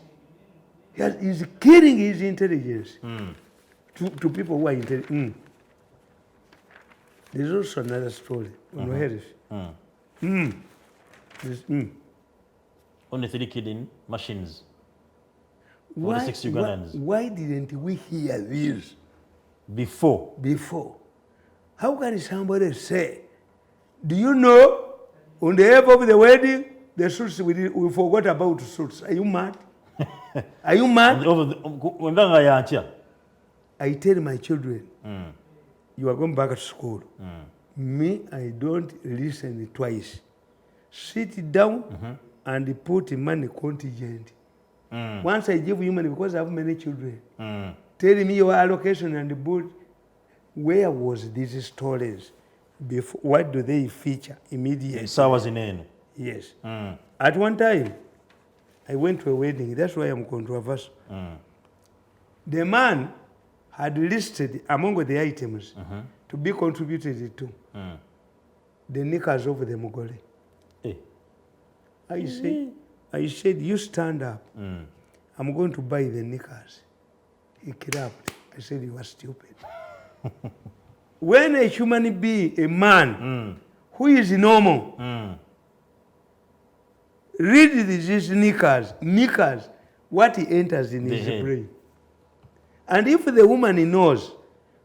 He's killing his intelligence to people who are intelligent. There's also another story on Harris. Only 3 killing machines. Why didn't we hear this before? How can somebody say, do you know, on the eve of the wedding, the suits, we forgot about suits. Are you mad? Are you mad? I tell my children, you are going back to school. Me, I don't listen twice. Sit down and put money contingent. Once I give you money because I have many children, tell me your allocation and the board. Where was these stories? Before, what do they feature immediately? Yes. At one time, I went to a wedding. That's why I'm controversial. The man had listed among the items to be contributed to the knickers of the Mugole. I said, you stand up. I'm going to buy the knickers. He clapped. I said, you are stupid. When a human being, a man who is normal, read these knickers, what enters in his brain. And if the woman knows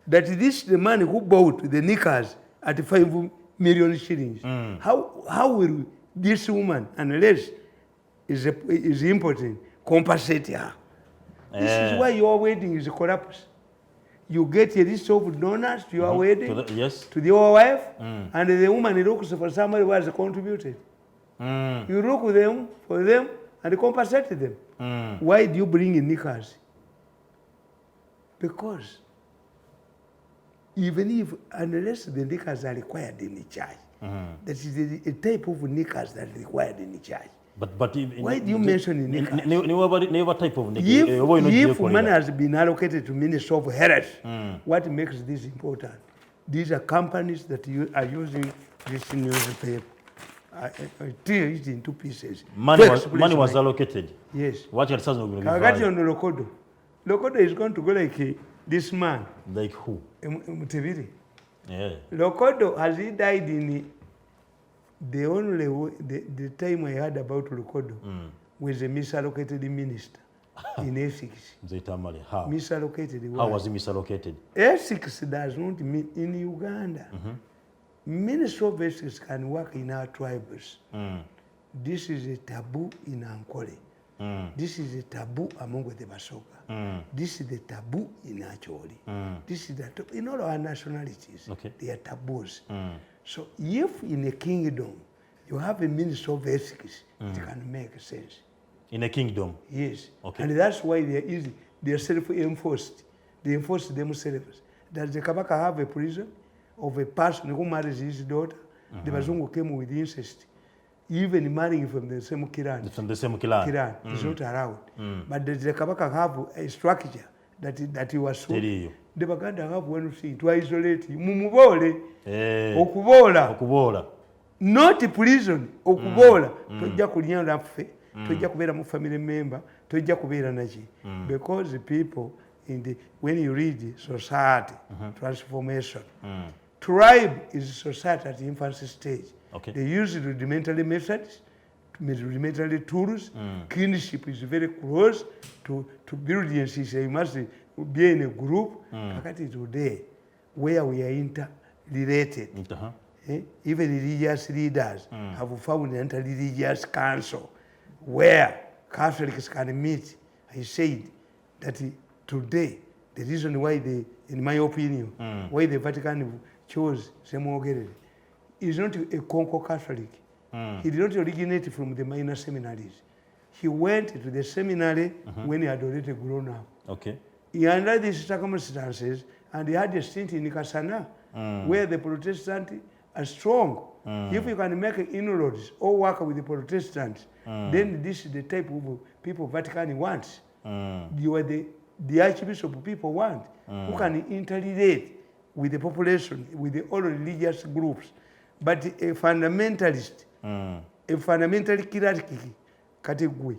that this is the man who bought the knickers at 5 million shillings, how will this woman, unless is important, compensate her? This is why your wedding is collapsed. You get a list of donors to your wedding, yes, to your wife, and the woman looks for somebody who has contributed. You look them for them and compensate them. Why do you bring in knickers? Because even if, unless the knickers are required in the church, that is a type of knickers that are required in the church. But why do you mention knickers? Never type of knickers. If money has been allocated to Ministry of Health, what makes this important? These are companies that are using this newspaper. I tear it in 2 pieces. Money was allocated. Yes. What else has not been given? On the Lokodo. Lokodo is going to go like this man. Like who? Muteviri. Yeah. Lokodo, has he died in the only way, the time I heard about Lokodo was a misallocated minister in ethics. How? Misallocated. How was he misallocated? Ethics does not mean in Uganda. Ministry of Ethics can work in our tribes. This is a taboo in Ankole. This is a taboo among the Basoga. This is the taboo in Acholi. This is the taboo in all our nationalities. Okay. They are taboos. So if in a kingdom you have a Ministry of Ethics, it can make sense. In a kingdom? Yes. Okay. And that's why they are self-enforced. They enforce themselves. Does the Kabaka have a prison of a person who marries his daughter? The Bazungu came with incest. Even marrying from the same clan. From the same clan. Is not allowed. But does the Kabaka have a structure that he was so? The Baganda have one thing to isolate him. Mumubole. Okubola. Not prison. Okubola. Tojja kulia naffe. Tojja kubeera mu family member. Tojja kubeera naki. Because the people when you read society transformation, tribe is society at the infancy stage. Okay. They use rudimentary methods, rudimentary tools. Kinship is very close to building. You must be in a group. Kakati today, where we are interrelated, even religious leaders have found an inter-religious council where Catholics can meet. I said that today, the reason why in my opinion, why the Vatican chose Semogere is not a Congo Catholic. He did not originate from the minor seminaries. He went to the seminary when he had already grown up. Okay. He under these circumstances, and he had a stint in Kasana, where the Protestants are strong. If you can make inroads or work with the Protestants, then this is the type of people Vatican wants. You are the Archbishop people want, who can interrelate with the population, with the all religious groups. But a fundamentalist, a fundamental hierarchy, kategori.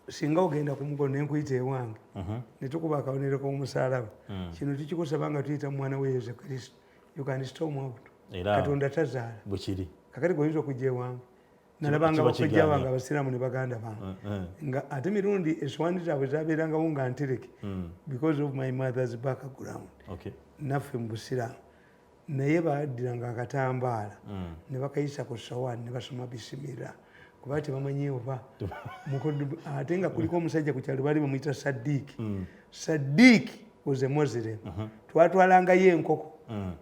Singa ogenda kumukono nenkuyita ewange ne tukuba akawonero omusalaba kino tukikusaba nga tuyita mwana wa Yesu Kristo. You can storm out. Katonda tazaala bwekiri kakati goyinza okujja ewange nalabanga bakujja wange abasiraamu ne baganda bange nga ate mirundi eswani zaabwe zabeerangawo nga ntereke because of my mother's background. Naffe mu busiraamu naye baaddiranga akatambaala ne bakayisa ku sowaani ne basoma bisimira kuba tebamanyi oba ate nga kuliko omusajja ku kyalo baali bamuyita Sadiiki was a Muslim. Twatwalangayo enkoko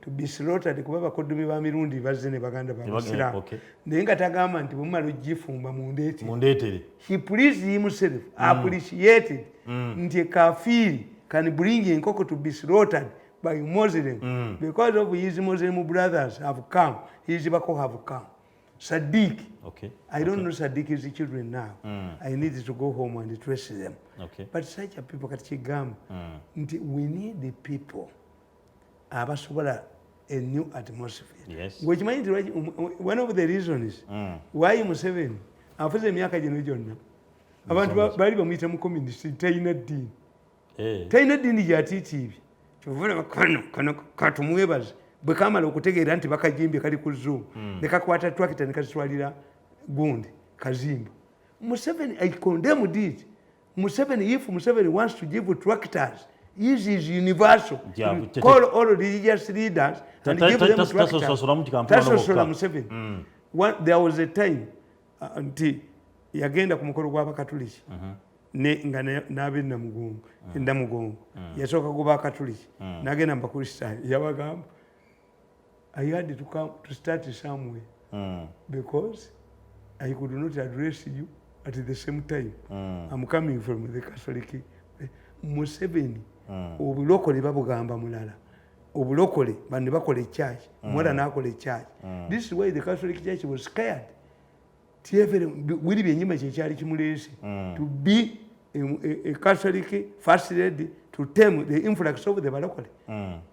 to be slaughtered kuba bakoddomi ba mirundi bazze ne baganda babasiraamu naye nga tagamba nti bwemumala ogifumba mundeetere. He pleased himself, appreciated nti a kafiri can bring enkoko to be slaughtered by Muslim because of his Muslim brothers have come, his Bako have come. Sadiq. I don't know Sadiq's children now. I need to go home and trace them. But such a people we need the people abasobola a new atmosphere. Which means one of the reasons why Museveni afuze emyaka gino gyonna abantu bali bamuyita mu communist tayina ddiini. Tayina ddiini gyatiitiibye. Kyovula kano katumwebaze bwe kamala okutegeera nti bakajimbye kali ku Zoom ne kakwata tractor ne kasitwalira gundi kazimba. Museveni, I condemn it. Museveni, if Museveni wants to give tractors, this is universal. Call all religious leaders and give them tractors. That's Museveni. There was a time until yagenda ku mukolo gw'Abakatoliki nga n'ab'e Namugongo yasooka kuba akatuliki n'agenda mu bakristaayo yabagamba I had to come to start somewhere because I could not address you at the same time. I'm coming from the Catholic. Museveni obulokole babugamba mulala obulokole bandi bakola church mwala nakola church. This is why the Catholic Church was scared. Wili byenyima kyali kimulese to be a Catholic first lady to tame the influx of the balokole.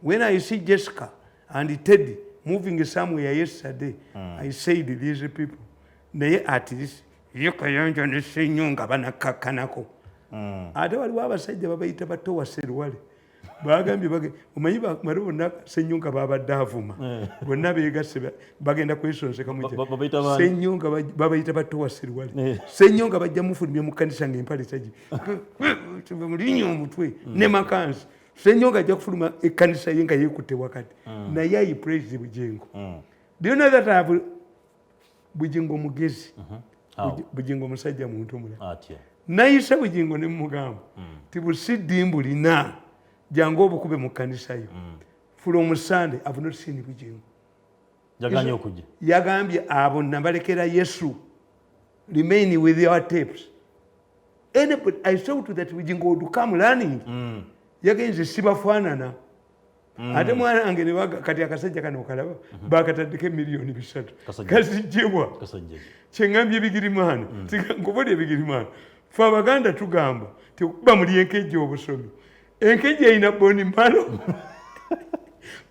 When I see Jessica and Teddy moving somewhere yesterday, I said these people, naye at least yokayonjo ne senyonga banakakanako. Ate waliwo abasajja babayita batowa serwale bagambye omanyi bamaliwo na senyonga babadde avuma bonna beegasse bagenda kwesonseka mu senyonga babayita batowa serwale senyonga bajja mufulumya mu kanisa ng'empale tagi mulinnya omutwe ne makansi senyonga ajja kufuluma ekkanisa ye nga yeekutte wakati naye ayipraise Bujengo. Do you know that I have Bujengo mugezi Bujengo musajja muntu omulala nayise Bujengo ne mugamba ti busidimbu lina jangu obukube mu kkanisa yo from Sunday I have not seen Bujengo yaganye okujja yagambye abo nabalekera Yesu remain with your tapes. Anybody I saw to that Bujengo would come learning yagenze sibafaanana ate mwana wange ne kati akasajja kano okalaba bakataddeko miliyoni 3 kazijjebwa kyengambye Bigirimana nkubona Bigirimana fe Abaganda tugamba tekuba muli enkejje obusomi enkejje erina boni malo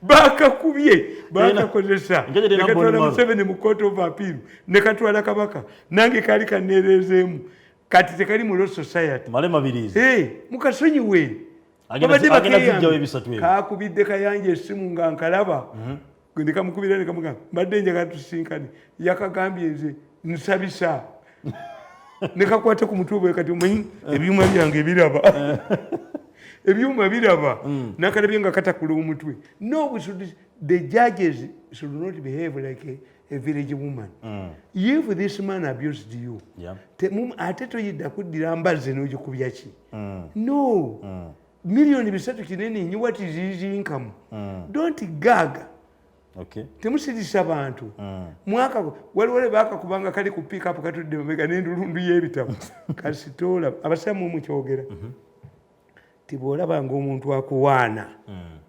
bakakubye bakakozesa nekatwala Museveni mu court of appeal nekatwala Kabaka nange kali kaneerezeemu kati tekali mu law society male mabirizi mukasonyiwe kakubidde kayanja essimu nga nkalaba ndikamukubira nikamugamba mbadde njagala tusinkane yakagambye nze nsabisa nekakwate ku mutwe bwe kati omanyi ebyuma byange biraba ebyuma biraba nakalabye nga katakula omutwe. No, the judges should not behave like a village woman. If this man abused you ate toyidda kuddira mbazze n'ogikubya ki? No. Million 3 kinene nnyo, what is his income? Don't gag. Temusirisa bantu mwaka waliwo bakakubanga kali ku pick up katudde mabega n'endulundu y'ebitabo kasitoola abasamu mukyogera ti bw'olabanga omuntu akuwaana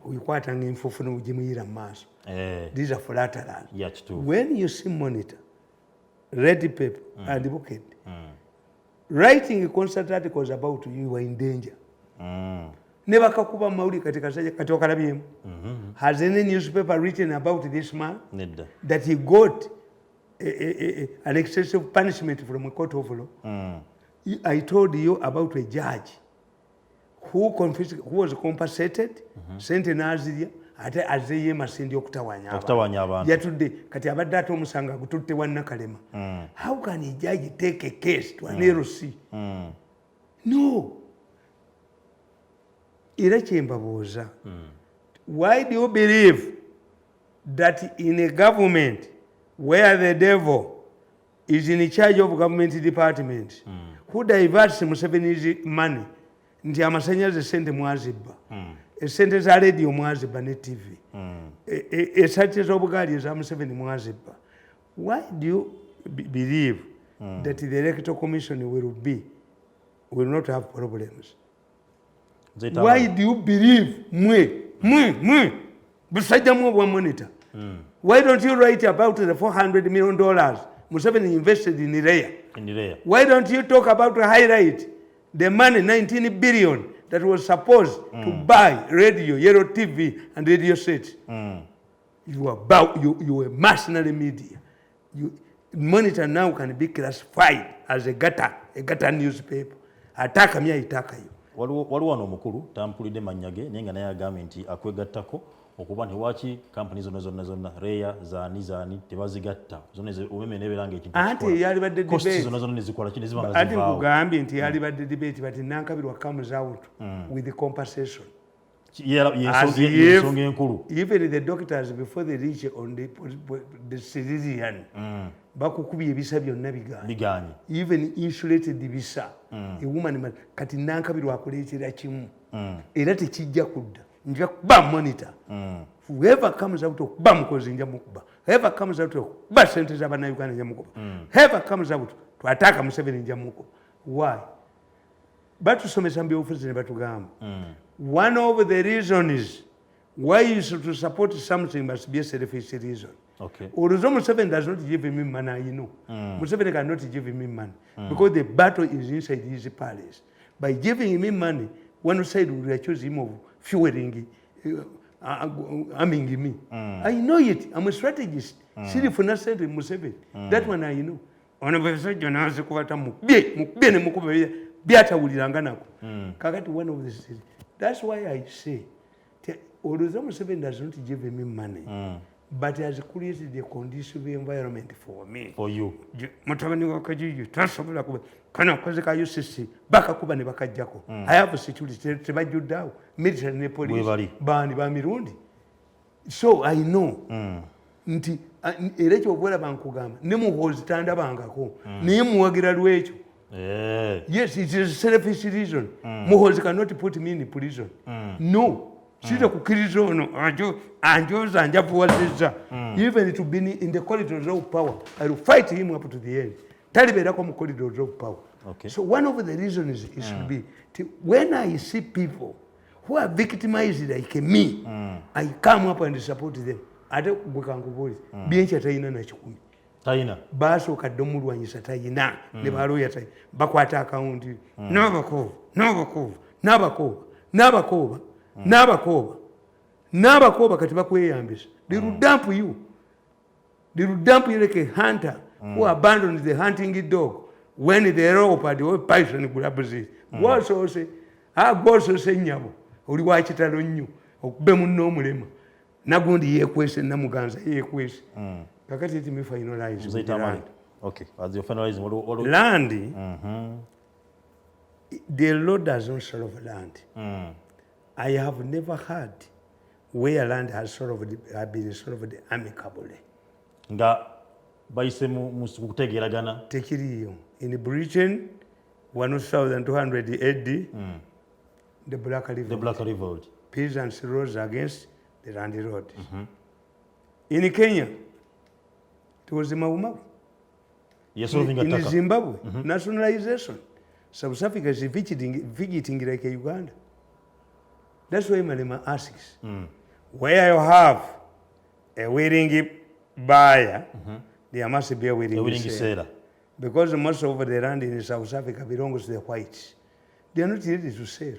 oyikwatanga enfuufu n'ogimuyira mu maaso. These are flatterers. When you see monitor red paper and bucket writing constant articles about you, you are in danger. Never kakuba mauli kati okalabyemu. Has any newspaper written about this man that he got an excessive punishment from a court of law? I told you about a judge who was compensated sente n'azirya ate azeye masindi okutawanya abantu yatudde kati abadde ate omusanga gututte wannakalema. How can a judge take a case to an LC? No. Era kyembabuuza, why do you believe that in a government where the devil is in charge of government departments who diverts Museveni's money nti amasannyalaze sente mwazibba esente za radio mwazibba ne TV esente z'obugaali eza Museveni mwazibba, why do you believe that the electoral commission will not have problems? Why do you believe busajja mwe bwa monitor? Why don't you write about the $400 million Museveni invested in Irea? Why don't you talk about highlight the money 19 billion that was supposed to buy radio, yellow TV and radio sets? You are mercenary media. Monitor now can be classified as a gutter newspaper. Ataka mya itaka yo. Waliwo wano omukulu tampulidde mannya ge naye nga naye agambye nti akwegattako okuba nti waaki kampuni zonna Rea zaani tebazigatta zonna omeme nebeera ng'ekintu anti yalibadde debate zonna nezikola ki neziba nga anti kugambye nti yalibadde debate but Nankabirwa comes out with the compensation. Yensonga enkulu. Even the doctors before they reach on the civilian bakukubye ebisa byonna biganye even insulated bisa a woman kati nankabirwa akoleetera kimu era tekijja kudda nja kuba monitor whoever comes out okuba mukozi nja mukuba whoever comes out okuba sente z'abannayuganda nja mukuba whoever comes out twataaka Museveni nja mukuba why batusomesa mu byobufuzi ne batugamba one of the reasons why you should support something must be a selfish reason. Okay. Although Museveni does not give him money, you know. Museveni cannot give him money because the battle is inside his palace. By giving him money, one side will accuse him of fueling, arming me. I know it. I'm a strategist. See for not said Museveni. That one I know. One of the surgeons has a quarter mukbe biata ulirangana. Kakati one of the. That's why I say, although Museveni does not give him money. But has created a conducive environment for me. For you. Mutabani wakajiju tasobola kuba kana koze ka UCC baka kuba ne bakajjako. I have security tebajjuddawo military ne police bani ba mirundi. So I know nti era ekyo obwera bankugamba ne muhozi tandabangako naye muwagira lwekyo. Yes, it is a selfish reason. Muhozi cannot put me in prison. No. Sita kukiriza ono anjoza anjavuwazizza even to be in the corridors of power. I will fight him up to the end. Talibeerako mu corridors of power. Okay. So one of the reasons is should be when I see people who are victimized like me, I come up and support them. Ate gwekankubuuliza byenki atayina na kikumi tayina basooka dde omulwanyisa tayina ne baloya tayina bakwata akawunti n'abakooba kati bakweyambisa. They will dump you. They will dump you like a hunter who abandoned the hunting dog when the leopard or python grabs it. Gw'osoose gw'osoose nnyabo oli wa kitalo nnyo okube munno omulema nagundi yeekwese namuganza yeekwese kakati eti me finalize with the land. Okay, as you finalize land the law doesn't solve land. I have never heard where land has been solved amicably. Nga bayise mu kutegeeragana tekiriyo. In Britain 1200 AD the Black Revolt. Peasants rose against the landlord. In Kenya it was Mau. In Zimbabwe nationalization. South Africa is fidgeting like Uganda. That's why Malema asks, where you have a willing buyer, there must be a willing seller. Because most of the land in South Africa belongs to the whites. They are not ready to sell.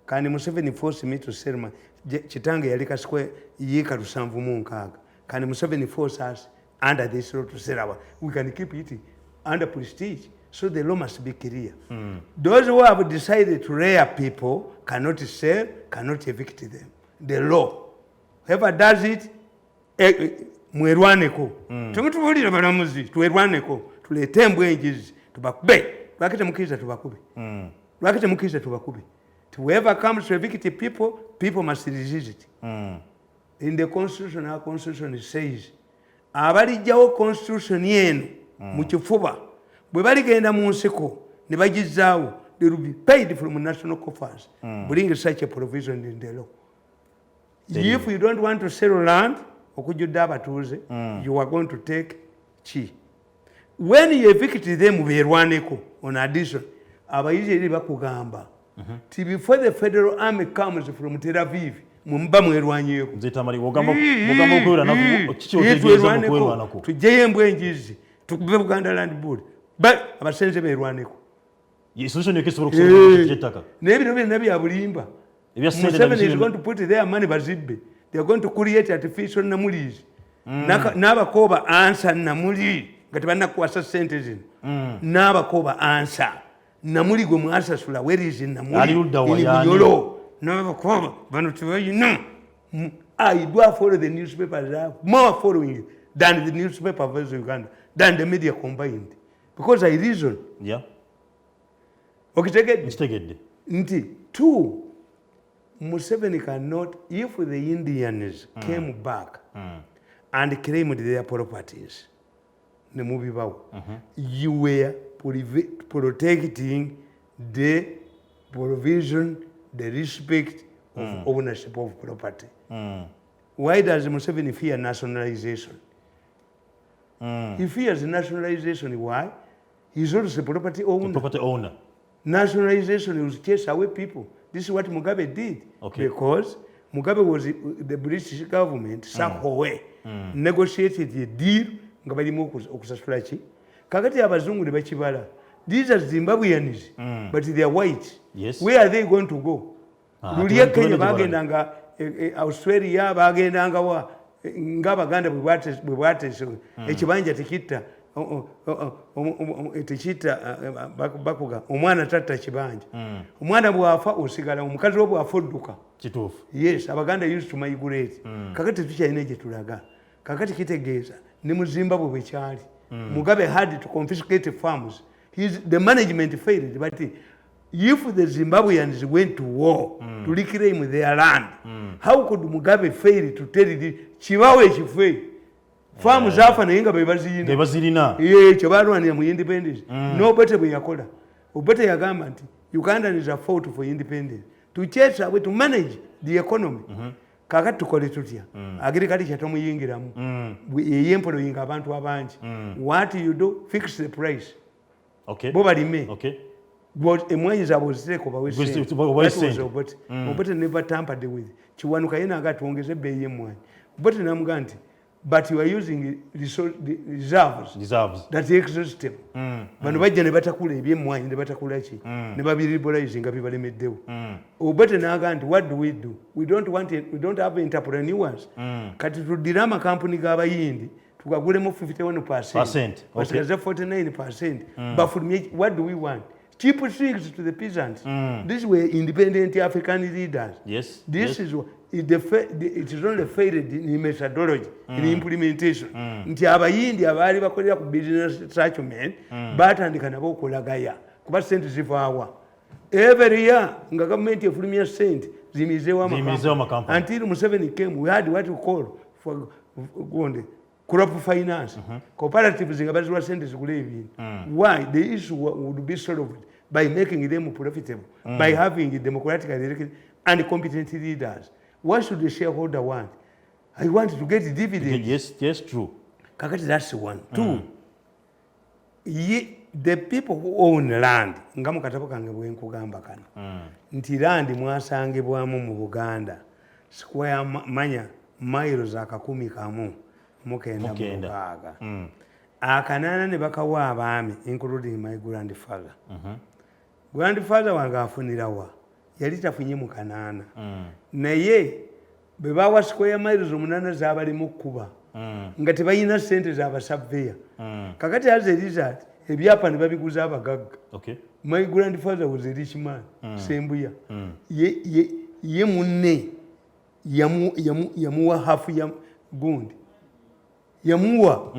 Can Museveni force me to sell my Chitange Yalika Square Yika to Sanvumunkaga? Can Museveni force us under this law to sell our? We can keep it under prestige. So the law must be clear. Those who have decided to rear people cannot sell, cannot evict them. The law. Whoever does it, mwerwaneko. Tumutubulira balamuzi, tuwerwaneko, tulete embwenjizi, tubakube. Lwakite mukiza tubakube. Lwakite mukiza tubakube. Whoever comes to evict people, people must resist it. In the constitution, our constitution says, abalijjawo constitution yenu mu kifuba bwe baligenda mu nsiko ne bagizaawo, they will be paid from national coffers. Bring such a provision in the law. If you don't want to sell land, okujjudde abatuuze, you are going to take chi. When you evict them beerwaneko on addition, abayizi eri bakugamba before the federal army comes from Tel Aviv, mumba mwerwanyeeko. Nzitamali wogamba okwera naku kichotegeeza mu kwerwanako. Tujeyo embwenjizi, tukube Buganda Land Board. But abasenze beerwaneko. Solution ekisobola okusobola ky'ettaka. N'ebiro byonna bya bulimba. Museveni is going to put their money bazibbe. They are going to create artificial namulizi. N'abakooba ansa namuli nga tebannakuwasa ssente zino. N'abakooba ansa. Namuli gwe mwasasula, where is namuli? In Bunyolo. N'abakooba bano tebayina. I do follow the newspapers, more following than the newspaper of Uganda, than the media combined. Because I reason. Yeah. Okay, nti two, Museveni cannot, if the Indians came back and claimed their properties, ne mubibawo. You were protecting the provision, the respect of ownership of property. Why does Museveni fear nationalization? He fears nationalization. Why? He's also a property owner. The property owner. Nationalization will chase away people. This is what Mugabe did. Okay. Because Mugabe was the British government somewhere negotiated a deal nga balimu okusasula ki. Kakati abazungu ne bakibala. These are Zimbabweans, but they are white. Yes. Where are they going to go? Lulia Kenya bagendanga Australia bagendanga wa ng'Abaganda bwe bwatese ekibanja tekitta tekitta bakuga omwana tatta kibanja. Omwana bw'afa osigala, omukazi we bw'afa odduka. Kituufu. Yes, Abaganda used to migrate. Kakati tukyalina gye tulaga. Kakati kitegeeza ne mu Zimbabwe bwe kyali. Mugabe had to confiscate farms. The management failed, but if the Zimbabweans went to war to reclaim their land, how could Mugabe fail to tell the Chiwawe Chife? Farms afa naye nga bebazirina. Kyebalwanira mu independence. Nobody bwe yakola. Obote yagamba nti Ugandans are fought for independence. To chase away, to manage the economy. Kakati tukole tutya. Agriculture tomuyingiramu. Yempoloyinga abantu abangi. What you do? Fix the price. Okay. Bo balime. Okay. But emwanyi zaabwe ziteeko Obote. Obote never tampered with. Kiwanuka yena agatuongeze ebbeeyi y'emmwanyi. Obote namugamba nti but you are using reserves that exist. Bano bajja ne batakula ebyemmwanyi ne batakula ki ne babiribolaize nga bibalemeddewo. Obote n'agamba nti what do? We don't have entrepreneurs. Kati tuddire amakampuni g'abayindi tukagulemu 51%. Basigaze 49%. Bafulumye. What do we want? Cheap things to the peasants. These were independent African leaders. Yes. This is it is only failed in methodology, in implementation. Nti abayindi abaali bakolera ku business settlement batandika nabo okulagaya kuba sente zivaawa. Every year nga government efulumya sente zimizeewo amakampuni. Until Museveni came, we had what we call for crop finance. Cooperatives nga bazirwa sente zigula ebintu. Why? The issue would be solved by making them profitable, by having democratic and competent leaders. What should the shareholder want? I want to get dividends. Yes, true. Kakati, that's one. Two, the people who own land, nga mukatabo kange bwe nkugamba kano, nti land mwasangibwamu mu Buganda square manya miles akakumi kamu mukenda mukaaga. Akanaana ne bakawa abaami, including my grandfather. Grandfather wange afunira wa? Yali tafunye mu Kanaana. Naye bwe bawa square miles 8 zaabalimu kuba nga tebalina ssente z'abasaveya. Kakati as a result ebyapa ne babiguza abagagga. My grandfather was a rich man. Sembuya. Ye munne yamuwa hafu ya gundi. Yamuwa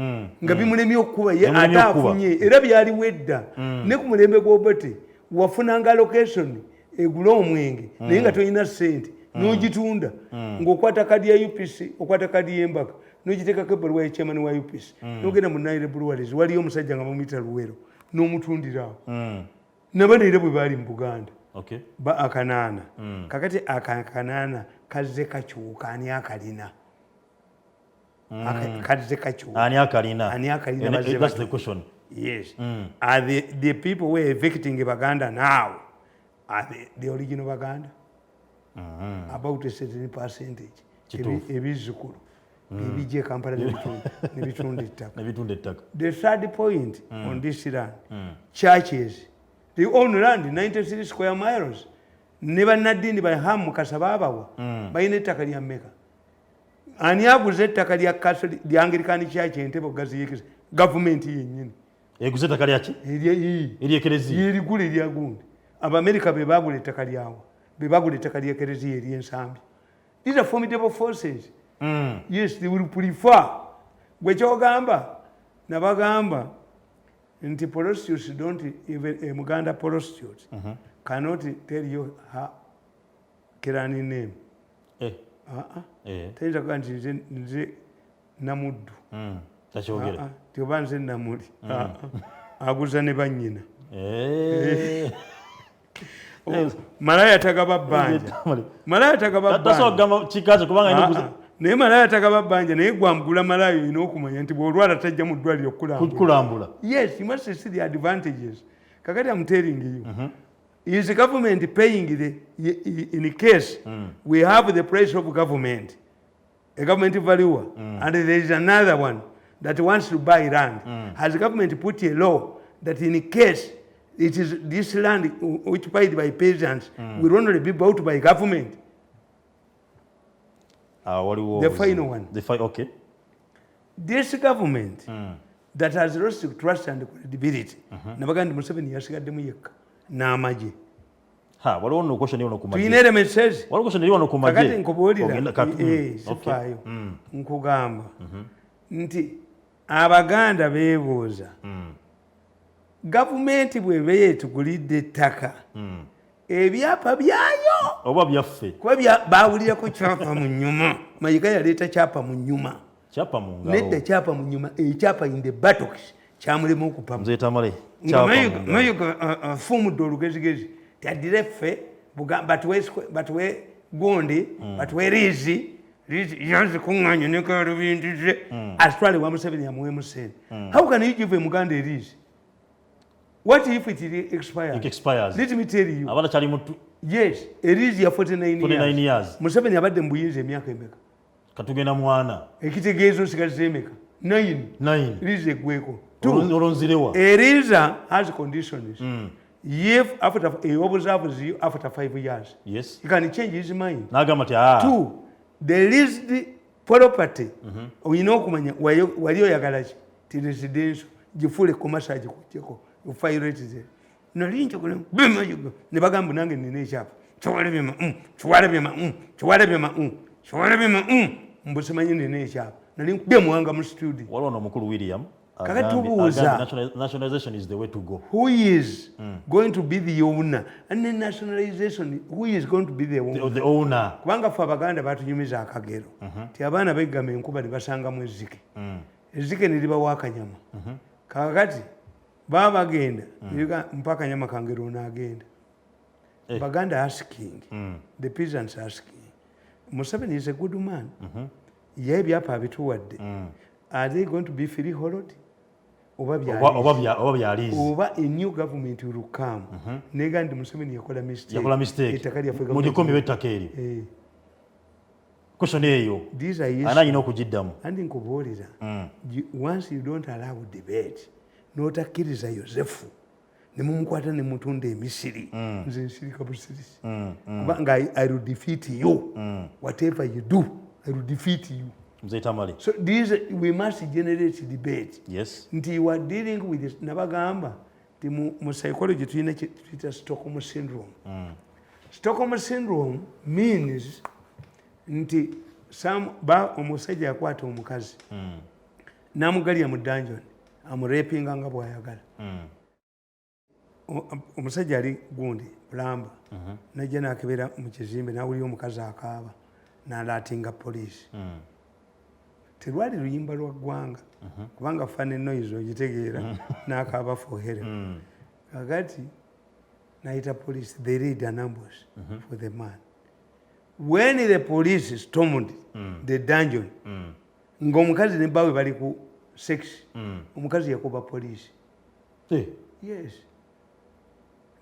nga bimulemye okuba ye ate afunye era byaliwo edda ne ku mulembe gw'Obote wafunanga location egula omwenge naye nga tolina ssente n'ogitunda ng'okwata kadi ya UPC okwata kadi y'Embaga n'ogiteekako ebbaluwa ya chairman wa UPC n'ogenda mu Nile Breweries waliyo omusajja nga bamuyita Luwero n'omutundira awo. Nabo era bwe baali mu Buganda Akanaana. Kakati Akanaana kazze kakyuka ani akalina? Kazze kakyuka ani akalina? That's the question. Yes. Are the people who are evicting Baganda now, are the original Baganda? About a certain percentage. Ebizukulu. Ebije Kampala nebitunda ettaka. The third point on this land, churches. They own land 93 square miles. Never nadini by ham mukasa babawa. Bayina ettaka lya Meka. Ani aguze ettaka lya Catholic, the Anglican Church Entebbe Gaziyekeza. Government yennyini. Eguze ettaka lya ki? Eri ekereziya. Yerigula eryagundi. Abamerika be bagula ettaka lyawo. Be bagula ettaka lya ekereziya ery'ensambi. These are formidable forces. Yes, they will prefer. Gwe kyogamba nabagamba nti prostitutes don't even Muganda prostitutes cannot tell you her kirani name. Tayinza kuba nti nze Namuddu takyogere tiobanze namuli aguza ne bannyina malaya tagaba bbanja malaya tagaba bbanja kikaze kubanga naye malaya tagaba bbanja naye gwamugula malaya olina okumanya nti bw'olwala tajja mu ddwaliro kulambula. Yes, you must see the advantages. Kakati I'm telling you. Is the government paying in case we have the price of government, a government valuer, and there is another one that wants to buy land. Has the government put a law that in case it is this land occupied by peasants will only be bought by government? The final one. Okay. This government that has lost trust and credibility. Nabagandi Museveni yasigaddemu yekka n'amagye. Waliwo nno question eno ku magye. Tuyina elements. Waliwo question eno ku magye. Kakati nkubuulira. Sifaayo. Nkugamba nti Abaganda beebuuza. Gavumenti bw'eba yeetugulidde ettaka. Ebyapa byayo oba byaffe kuba baawulirako kyapa mu nnyuma. Mayiga yaleeta kyapa mu nnyuma. Kyapa mu ngalo. Nedda kyapa mu nnyuma. Ekyapa in the buttocks kyamulema okupamu. Mzee Tamale. Mayiga afumudde olugezigezi. Tyaddire ffe batuwe gundi batuwe liizi yanze kuŋŋaanya ne kalubindize asitwale wa Museveni amuweemu ssente. How can you give a Muganda a lease? What if it expires? It expires. Let me tell you. Abana chali mutu. Yes, a lease ya 49 years. Museveni abadde mu buyinza emyaka emeka. Katugenda mwana. Ekitegeezo nsigaze emeka. 9. Lease eggweko. Olonzirewa. A lease has conditions. If after observes you after 5 years, yes, he can change his mind. 2, the leased property, you know, waliyo yagalachi, ti residential, jifule commercial jikuteko, you file it there. Nalincho kuna, bima yugo, nebagambu nange nene chapa, chwale bima, mbusimanyi nene chapa, nalincho bemuanga mu studio. Waliwo n'omukulu William. Nationalization is the way to go. Who is going to be the owner? And then nationalization, who is going to be the owner? The owner. Kubanga ffe Abaganda batunyumiza akagero. Ti abaana beggama enkuba ne basangamu ezzike. Ezzike ne libawa akanyama. Kakati baba bagenda mpaka nyama kangero n'agenda. Baganda asking, the peasants asking, Museveni is a good man. Ye ebyapa abituwadde. Are they going to be freehold? Oba a new government will come. Nega ndi Museveni yakola mistake. Mugikombe w'ettaka eryo. Question eyo. Ananyina okugiddamu. Andi nkubuulira. Once you don't allow debate, n'otakkiriza Yosefu, ne mumukwata ne mutunda emisiri. Nze nsirika busirisi. Kubanga I will defeat you. Whatever you do, I will defeat you. So we must generate debate. Yes. Nti you are dealing with this. Nabagamba ti mu psychology tuyina kita Stockholm syndrome. Stockholm syndrome means nti omusajja yakwata omukazi n'amugalya mu dungeon amurepinga nga bw'ayagala. Omusajja ali gundi bulamba najja n'akebera mu kizimbe n'awulira omukazi akaaba n'alaatinga poliisi. Terwali luyimba lwa ggwanga kubanga fane noise ogitegeera n'akaaba for help. Kakati naita police, they laid an ambush for the man. When the police stormed the dungeon, ng'omukazi ne bbawe bali ku sex, omukazi yakuba police. Yes.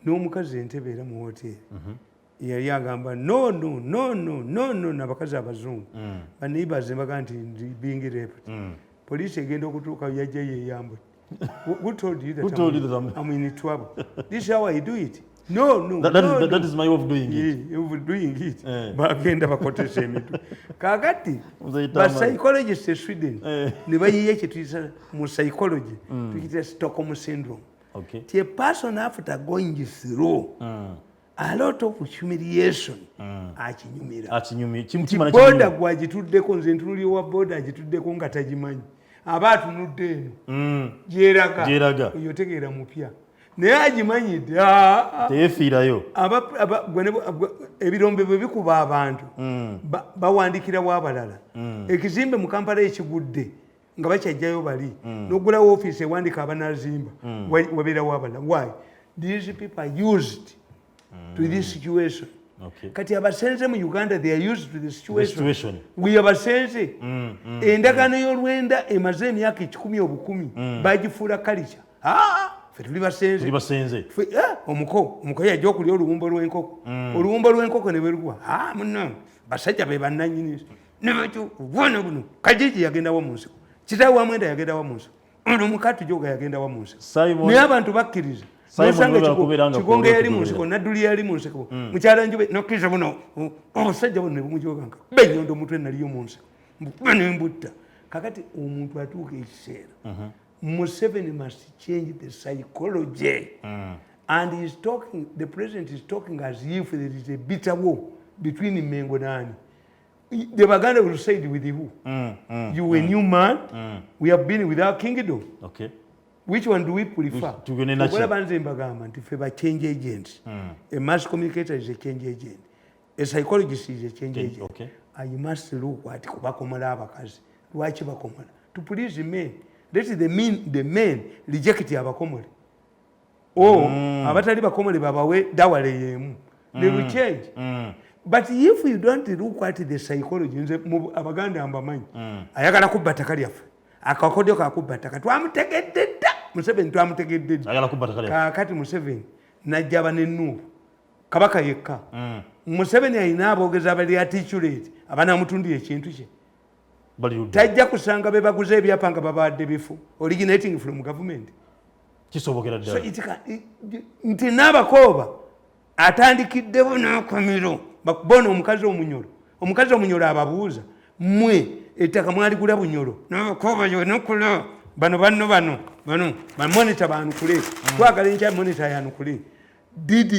N'omukazi entebe era mu hotel. Yali agamba no n'abakazi abazungu. Baneighbors baga nti being raped. Police egenda okutuuka yajja yeyambwe. Who told you that I'm in trouble? This is how I do it. No. That is my way of doing it. Doing it. Bagenda bakotesa emitu. Kakati ba psychologists in Sweden ne bayiye ekituyisa mu psychology tukiyita Stockholm syndrome. Okay. A person after going through a lot of humiliation akinyumira. Boda gwagituddeko nze ntunuli wa boda agituddeko nga tagimanyi. Aba atunudde eno gyeraga yotegeera mupya naye agimanyidde teyefiirayo. Ebirombe bwe bikuba abantu bawandikirawo abalala. Ekizimbe mu Kampala ekigudde nga bakyajjayo bali n'ogulawo ofiisi ewandika abanazimba wabeerawo abala. Why? These people are used to this situation. Kati abasenze mu Uganda, they are used to the situation. We abasenze endagaano y'olwenda emaze emyaka 10 obukumi bagifuula kalica. Ffe tuli basenze. Omuko yajja okulya oluwumbo lw'enkoko ne bwerugwa. Muno basajja be bannannyini nebakyo bwona buno Kajiji yagendawo mu nsiko, kitaawe wa Mwenda yagendawo mu nsiko, omukatu Joga yagendawo mu nsiko, naye abantu bakkiriza. Kigonge yali mu nsiko, Nadduli yali mu nsiko, mukyala Njube nokkiriza buno obusajja buno ne bumujoganga benyondo omutwe naliyo mu nsiko ne mbutta. Kakati omuntu atuuka ekiseera Museveni must change the psychology. And he's talking, the president is talking as if there is a bitter war between Mengo and Ani. The Baganda will say with you. You a new man. We have been with our kingdom. Okay. Which one do we prefer? If we change agents, a mass communicator is a change agent. A psychologist is a change agent. Okay. And you must look at Kubakomala Abakazi. Watch Bakomala. To please the men. That is the men reject Abakomali. Abatali Bakomali Babawe Dawale Yemu. They will change. But if you don't look at the psychology, Abaganda Ambaman, Ayagala Kubatakari, Akakodio Kakubataka, Twamutegedda, Museveni Twamutegedda, Kati Museveni, Najabanenu, Kabaka Yeka, Museveni Ainabo Gazabali articulate, Abana Mutundi ekintu kye. Tajja kusanga be baguze ebyapanga babadde bifu originating from government. Kisobokera ddala. So nti n'abakooba atandikiddewo n'akomero bakubona omukazi omunyolo ababuuza mmwe ettaka mwaligula bunyolo n'abakooba yonokula bano bamonita banukule twagala enkya monita yanukule. Did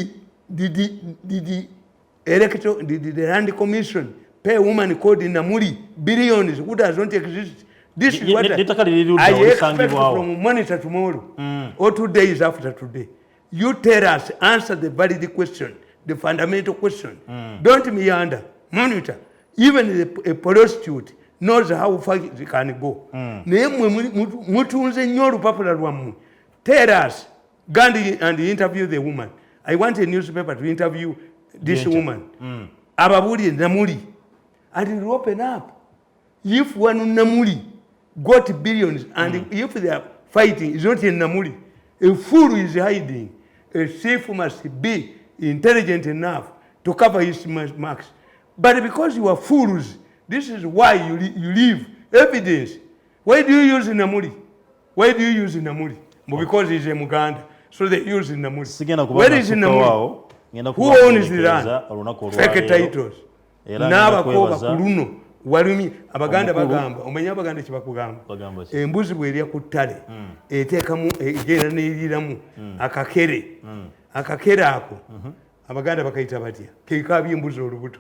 the land commission pay woman called in Namuri billions who does not exist? This is what I expect from monitor tomorrow or 2 days after today. You tell us, answer the valid question, the fundamental question. Don't meander. Monitor. Even a prostitute knows how far it can go. Tell us, Gandhi, and interview the woman. I want a newspaper to interview this woman. Ababuri Namuri. And it will open up. If one Namuri got billions, and if they are fighting, it's not in Namuri. A fool is hiding. A thief must be intelligent enough to cover his marks. But because you are fools, this is why you leave evidence. Why do you use Namuri? Why do you use Namuri? Because he's a Muganda. So they use Namuri. Where is Namuri? Who owns the land? Fake titles. N'abakooba ku luno walumi Abaganda bagamba omanya Abaganda kibakugamba embuzi bw'erya ku ttale eteekamu egenda n'eriramu akakere ako Abaganda bakayita batya ke kaabye embuzi olubuto.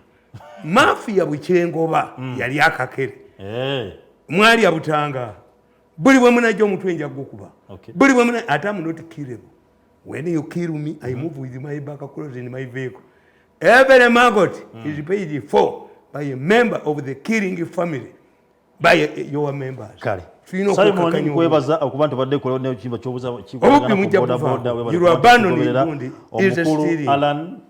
Mafiya bukyengoba yali akakere mwali abutanga buli bwe munajja omutwe nja gukuba buli bwe munajja ate I'm not killable. When you kill me, I move with my back clothes in my vehicle. Every maggot is paid for by a member of the killing family, by your members. Kale. Simon kwebaza okubantu badde ko ne chimba chobuza chiko you abandon is a stealing.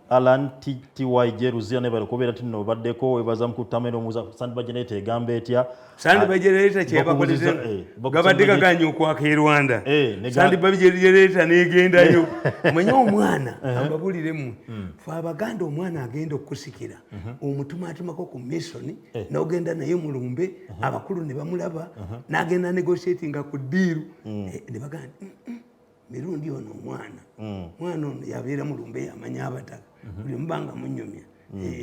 Alan TY Jeruzia ne bali kobera tinno badde ko webaza mkutameno muza Sandba Generator egambe etya Sandba Generator kyeba koleza gabadde kaganyo kwa Rwanda Sandba Generator negenda yo manya omwana ambabulire mu fa Abaganda omwana agenda okusikira omutumatuma ko mission n'ogenda naye mulumbe abakulu ne bamulaba n'agenda negotiating ku deal ne baganda mirundi ono mwana ono yabeera mulumbe amanya abataka buli mbanga munyomya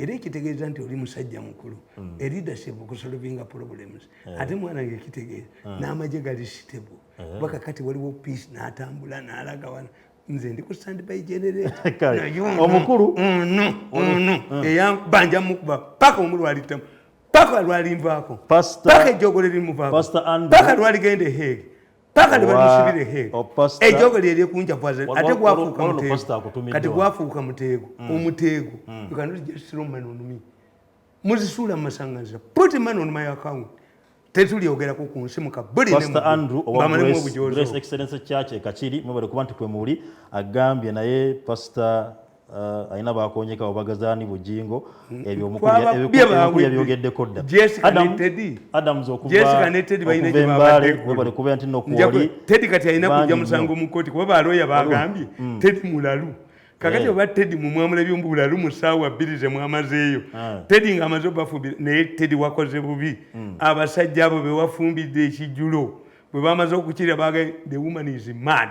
era ekitegeeza nti oli musajja mukulu leadership okusolvinga problems ate mwana ngekitegeeza n'amagye gali stable baka kati waliwo peace n'atambula n'alaga wana nze ndi ku standby generator omukulu eyambanja mukuba paka omulwalitamu paka lwalinvaako paka ejjogo lirimuvaako paka lwaligende Hague paka lwamusibire Hague ejjogo lyeri kunjavuaze ate gwafuuka muteego kati gwafuuka muteego omuteego you cannot just throw money on me muzisuula mu masanganzira put money on my account tetulyogeraku ku nsi muka buli Pastor Andrew owa Grace Excellence Church Kachiri mwebale kuba nti kwe muli agambye naye Pastor aina bakonyeka obagazani bujingo ebyo mukuru ebyogeddeko dda Adams okuva Jessica ne Teddy bayina gye babadde mwebale kuba nti nokuwoli Teddy kati alina kujja musango mu kkooti kuba baloya bagambye Teddy mulalu kakati oba Teddy mumwamula by'ombulalu mu ssaawa 2 ze mwamazeeyo Teddy ng'amaze obafumbira naye Teddy wakoze bubi abasajja abo be wafumbidde ekijjulo bwe bamaze okukira baga the woman is mad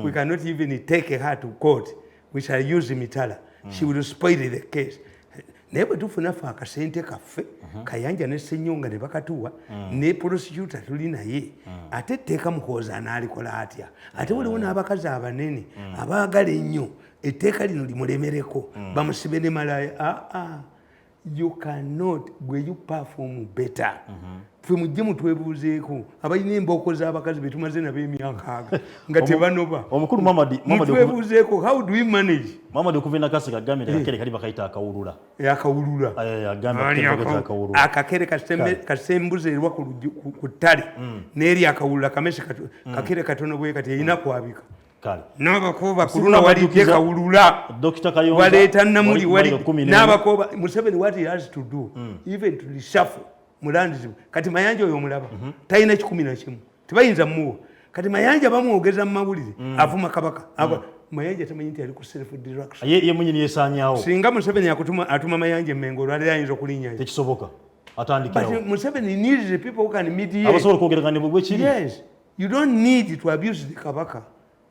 we cannot even take her to court we shall use mitala she will spoil the case naye bwe tufuna ffe akasente kaffe Kayanja ne Ssenyonga ne bakatuwa ne prosecutor tuli naye ate etteeka muhooza n'alikola atya ate waliwo n'abakazi abanene abaagala ennyo etteeka lino limulemereko bamusibe ne malaya you cannot gwe you perform better ffe mujje mutwebuuzeeko abalina embooko z'abakazi be tumaze nabo emyaka nga tebanoba omukulu Mamadi mutwebuuzeeko how do we manage Mamadi okuvina kasi kagambye akakere kali bakayita akawulula akakere kasembuze erwa ku ttale n'eri akawulula kamese kakere katono bwe kati erina kwabika n'abakoba kuluna wali kawulula waleeta namuli wali n'abakoba Museveni what he has to do even to reshuffle mulandizi kati Mayanja oyo omulaba talina 11 tebayinza muwa kati Mayanja bamwogeza mu mawulire avuma kabaka Mayanja tamanyi nti ali ku self direction ye munyini yesanyawo singa Museveni atuma Mayanja Emmengo lwali ayinza okulinnya tekisoboka atandikirawo but Museveni needs the people who can mediate abasobola okwogeragana bwe kiri yes you don't need to abuse the kabaka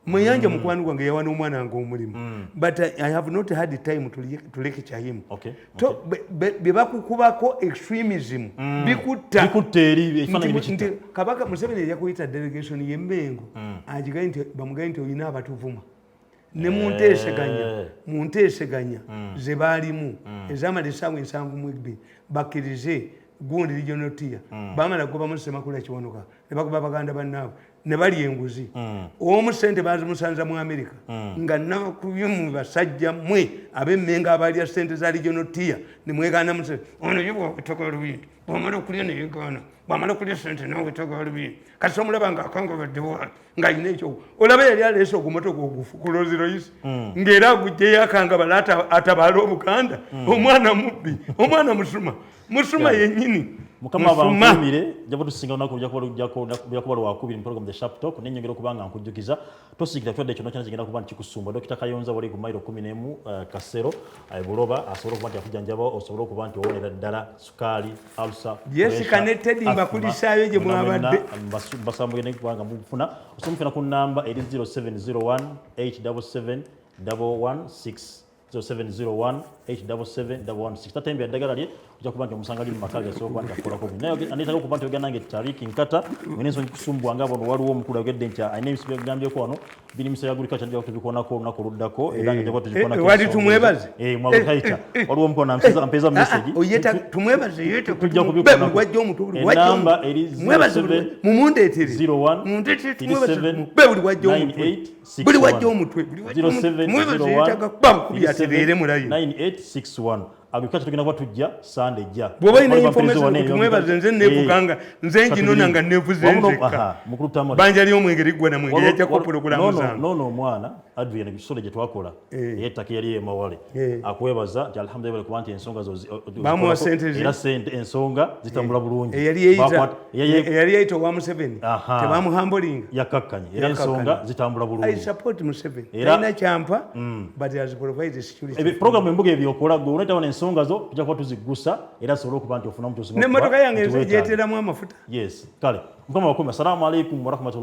Mayanja mukwano gwange yawana omwana nga omulimu but I have not had the time to lecture him bebakukubako extremism bikutta eri efananye nti kabaka Museveni yajja kuyita delegation y'Emmengo agigaye nti bamugaye nti oyina abatuvuma ne munteeseganya ze baalimu ezamala essaawa 7 bakkirize gundi regional tier bamala gobamu Ssemakula Kiwanuka ne bakuba baganda bannaabwe ne bali enguzi omu ssente bazimusanza mu America nga nakubye mu basajja mwe ab'Emmengo abalya ssente za regional tier ne mwegaana Museveni ono yibwa okutaka olubindi bw'amala okulya ne yegaana bw'amala okulya ssente nawe wetaka olubindi kati omulaba ng'akangabaddewo ng'alina ekyo olaba yali aleese ogumotoka ogufu ku Rolls Royce ng'era agugyeyo akangabala atabaala Obuganda omwana mubbi omwana musuma yennyini Mukama bankumire jabo tusinga onako byakuba lwakubiri mu program the sharp talk nenyongera kubanga nkujjukiza tosikira twedde kino kyana kigenda kuba nkikusumba Dr. Kayonza wali ku mailo 11 Kasero Buloba asobola kuba nti akujjanjaba osobola kuba nti owonera ddala sukali ulcer yes connected mbakulisaayo gye mwabadde basambuye ne kubanga mufuna osomufuna ku namba eri 0701 877 116 0701-877-116 tatembera eddagala lye ojja kuba nti omusanga liri mu maka ge sokuba nti akolako bino naye andeetako okuba nti ogenda nange Tariki Nkata mwene ensonga kusumbwanga bono waliwo omukulu ayogedde nti ayina ebintu byegambyeko wano biri minister ya agriculture njagala tubikonako olunaku oluddako era nga njagala tubikonako wali tumwebaze mwabutaita waliwo omukono ampeza message oyeta tumwebaze yete tujja kubikonako wajja omutu enamba eri mumundeetere 01 buli wajja omutwe buli wajja omutwe mwebaze yetaga kubakubya atereere mulayo 9861 agriculture tugenda kuba tujja Sunday jja bwoba ina information tumwebaze nze nevuganga nze njinona nga nevuze nzeka banja lyo mwengeri gwa na mwengeri yajja ko program zangu no mwana Adrian bisole je twakola yetaka yali emawale akwebaza nti alhamdulillah kuba nti ensonga zo bamu sente era sente ensonga zitambula bulungi yali yaito wa Museveni tebamu humbling yakakkanye era ensonga zitambula bulungi I support Museveni ina champa but has provided security program embuga ebyokola go unaita wana ensonga zo tujja kuba tuzigusa era sobola okuba nti ofuna omuntu osinga ne motoka yange jeteramu amafuta yes kale mukama wakumi assalamu alaikum wa rahmatullah